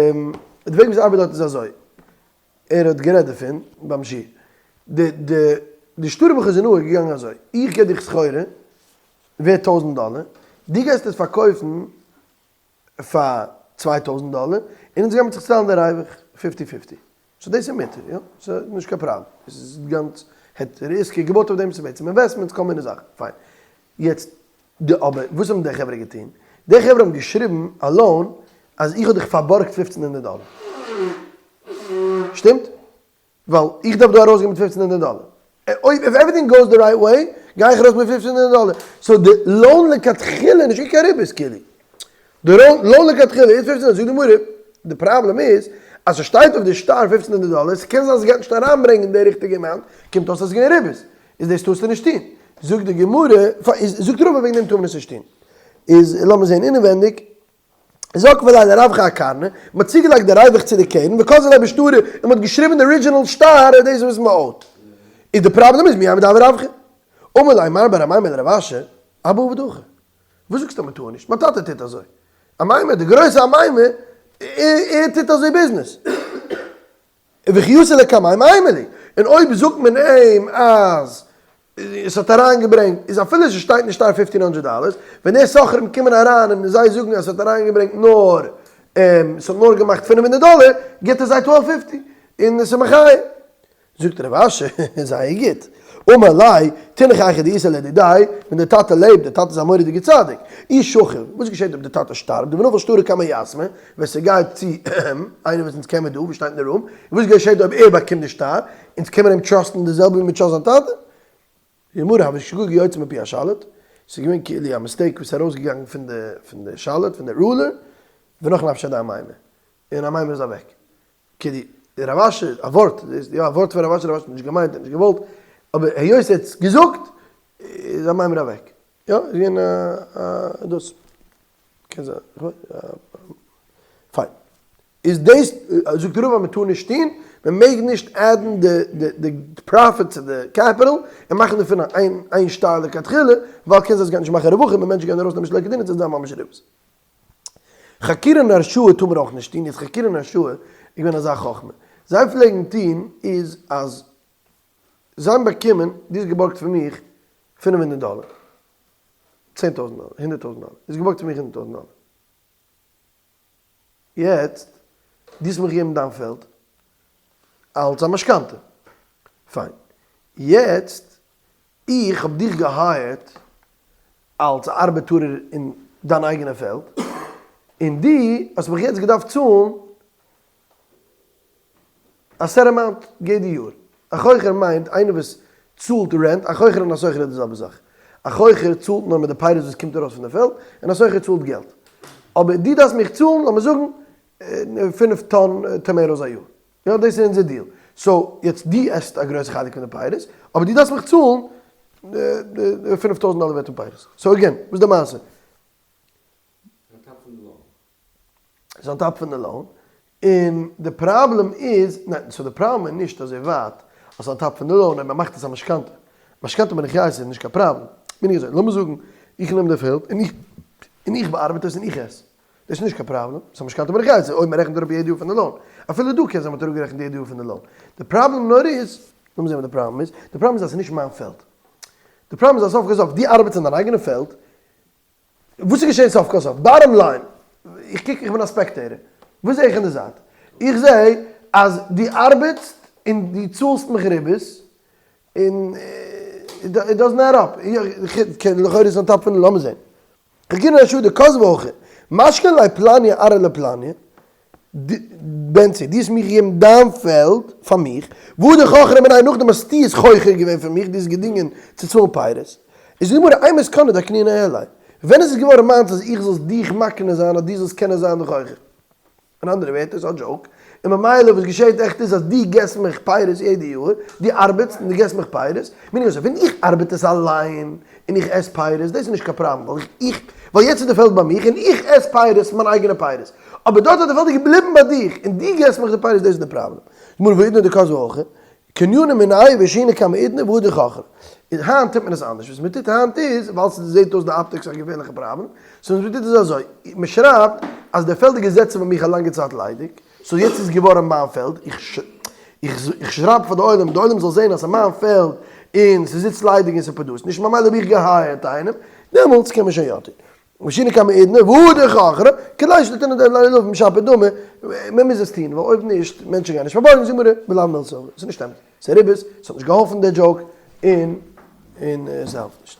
וועג וויאזוי ס'ארבעט דארט איז אזוי, ער האט גערעדט דערפון ביים שיעור, די די די שטרי מחוזנאה איז געגאנגען אזוי, איך געב דיך סחורה ווערט טויזנט דאלער, דו גייסט עס פארקויפן פאר 2000 דאלער, און אונז גיימיר זיך צוטיילן די ריווח fifty fifty. so דאס איז מותר, יא? ס'איז נישט קיין פראבלעם. עס איז גאנץ היתר עסקי געבויט אויף דעם, ס'איז בעצם investments, כל מיני זאכן. פיין. יעצט, די אבער וואס האבן די חברה געטון? די חברה האבן געשריבן א loan אז איך האב דיך פארבארגט פופצן הונדערט דאלער. שטימט? ווייל איך דארף דא ארויסגיין מיט פופצן הונדערט דאלער. אויב if everything goes the right way, גיי איך ארויס מיט פופצן הונדערט דאלער. so די loan לכתחילה איז נישט קיין ריבית כאילו. די loan לכתחילה איז פופצן הונדערט, זאגט די גמרא, די פראבלעם איז אז ס'שטייט אויף די שטר פופצן הונדערט דאלער, ס'קען זיין ס'גייט נישט אריינברענגען די ריכטיגע amount, קומט אויס אז ס'איז געווען ריבית, איז דאס טארסטו נישט טון. זאגט די גמרא, זאגט רבא וועגן דעם טאר מען עס נישט טון. איז לאמיר זען אינעווענדיג. זקפו ליה לרווחא אקרנא, מען האט צוגעלייגט די ריווח צו די קרן, וכזבי ליה בשטרא, און מען האט געשריבען די original שטר אז דאס איז וואס מען האט. איז די פראבלעם איז מי יימר דהוה רווחא. אמר ליה מר בר אמימר לרב אשי, אבא עביד הכי. וואס זאגסטו אז מען טאר נישט? מיין טאטע טוט אזוי. אמימר, די גרויסע אמימר, ער טוט אזוי ביזנעס. וכי אתא לקמיה מימר ליה, און אויב זאגט מען אים אז עס האט אריינגעברענגט, איז אפילו עס שטייט נישט שטר fifteen hundred dollars, ווען די סוחרים קומען אריין און זיי זאגן אז עס האט אריינגעברענגט נאר, עס האט נאר געמאכט 500 דאלער, גיבט ער זיי twelve fifty, און עס איז מחיה. זאגט רב אשי, זייער גוט. אמר ליה, תינח היכא דאיתיה לדידיה, ווען דער טאטע לעבט, דער טאטע איז א מורא'דיגער צדיק. אי שכיב, וואס געשעט אויב דער טאטע שטארבט, ונפל שטרא קמי יתמי, ווען ס'גייט צו איינער וואס אונז קען מיר דא, וואס שטייט אין די room, און וואס געשעט אויב ער באקומט די שטר, אונז קען מיר אים trust ן די זעלבע ווי מיר trust זיין טאטע? גמרא, הוה שגגה יוצאה מפי השליט, ס'איז געווען כאילו א mistake וואס איז ארויסגעגאנגען פון די פון די שליט, פון די ruler, ונח נפשיה דאמימר, און אמימר איז אוועק. כדי רב אשי, א ווארט, יא א ווארט פון רב אשי, רב אשי האט נישט געמיינט, האט נישט געוואלט, אבער היות ער האט עס געזאגט, איז אמימר אוועק. יא, איז געווען א דאס. קען זיין, פיין. איז דאס, זאגט רבא מען טאר נישט טון, מען מעג נישט add ן די די פראפיט צו די קעפיטאל, און מאכן דערפון איין שטר לכתחילה, ווייל קען זיין עס גייט נישט מאכן רווחים, און מענטשן גייען ארויסנעמען שלא כדין און עס וועט זיין ממש ריבית. חכירה און הרשאה טאר מען אויך נישט טון, יעצט חכירה און הרשאה איז געווען אזא חכמה, זיי פלעגן טון איז אז זיי האבן באקומען, דו האסט געבארגט פון מיך 500 דאלער, 10,000 דאלער, 100,000 דאלער, דו האסט געבארגט פון מיך 100,000 דאלער, יעצט דו האסט מיך געגעבן דיין פעלד אלס א משכנתא, פיין, יעצט איך האב דיך גע hire ט אלס א ארבעטארער אין דיין אייגענע פעלד, און דו האסט מיך יעצט געדארפט צאלן א set amount יעדע יאר. א חוכר מיינט איינער וואס צאלט rent, א חוכר און א שוכר איז די זעלבע זאך. א חוכר צאלט נאר מיט די פירות וואס קומט ארויס פון די פעלד, און א שוכר צאלט געלט. אבער דו דארפסט מיך צאלן, לאמיר זאגן, פינף טאן tomatoes א יאר. יא, דאס איז אונזער deal. so, יעצט דו עסט א גרויסע חלק פון די פירות, אבער דו דארפסט מיך צאלן 5000 דאלער ווערט פון פירות. so again, וואס איז די מעשה? on top פון די loan. ס'איז on top פון די loan, און די פראבלעם איז, ניין, so די פראבלעם איז נישט אזוי ווייט אז ס'איז on top פון די loan, אויב מ'מאכט עס א משכנתא, משכנתא בין איך יעס איז נישט קיין פראבלעם, בין איך אזוי, לאמיר זאגן איך נעם די פעלד און איך און איך באארבעט עס און איך עס, דאס איז נישט קיין פראבלעם, ס'איז א משכנתא בין איך יעס, אויב מ'רעכנט אראפ יעדע יאר פון די loan, אפילו דא קען זיין מ'האט אראפגערעכנט יעדע יאר פון די loan, די פראבלעם נאר איז, לאמיר זען וואס די פראבלעם איז, די פראבלעם איז אז ס'איז נישט מיין פעלד, די פראבלעם איז אז סוף כל סוף דו ארבעטסט אין דיין אייגענע פעלד, וואס איז געשען סוף כל סוף? bottom line, איך קוק, איך בין א spectator, וואס זע איך אין די זייט? איך זע אז דו ארבעטסט און דו צאלסט מיך ריבית, און it doesn't add up, לכאורה איז on top פון, לאמיר זען. חכירה הרשאה דכזבי הכי, משכון ליה פלניא ארעא לפלניא, בנצי, דו האסט מיך געגעבן דיין פעלד פאר מיך, והדר חכרי מיניה נאכדעם האסטו עס חוכר געווען פון מיך, דו האסט געדינגען צו צאלן פירות. איז די גמרא אימת קנא דאקנינא עלי, ווען איז עס געווארן מיינס אז איך זאל דיך מקנה זיין אז דו זאלסט קענען זיין די חוכר? אין אנדערע ווערטער, ס'איז א joke, און ממילא וואס געשעהט עכט איז אז דו געסט מיך פירות יעדע יאר, דו ארבעטסט און דו געסט מיך פירות, meaning אזוי, ווען איך ארבעט עס אליין און איך עס פירות, דאס איז נישט קיין פראבלעם, ווייל איך, ווייל יעצט איז די פעלד ביי מיך און איך עס פירות, מיין אייגענע פירות, אבער דארט אז די פעלד איז געבליבן ביי דיך און דו געסט מיך די פירות, דאס איז די פראבלעם. גמרא והאידנא דכתבא הכי, קנינא מיניה ושהיינא קמי אידנא והדר חכרי. איז היינט טוט מען עס אנדערש, וואס מען טוט היינט איז, ווייל ס'זעט אויס די optics א געפערליכע פראבלעם, so וואס מען טוט איז אזוי, מען שרייבט אז דער פעלד איז געזעצן ביי מיך א לאנגע צייט ליידיג, so יעצט איז געווארן מיין פעלד, איך איך שרייב פאר די עולם, די עולם זאל זען אז ס'איז מיין פעלד און ס'זיצט ליידיג און ס' produce נישט, ממילא האב איך גע hire ט איינעם, דעמאלטס קען מען שוין יא טון. ושהיינא קמי אידנא והדר חכרי, כדי שלא תינן ללווים שפיר דמי, מען מוז עס טון, ווייל אויב נישט, מענטשן גייען נישט פארבארגן, זאגט גמרא, ולאו מילתא, ס'איז נישט אמת, ס'איז ריבית, ס'האט נישט געהאלפן דער joke, און און עס העלפט נישט.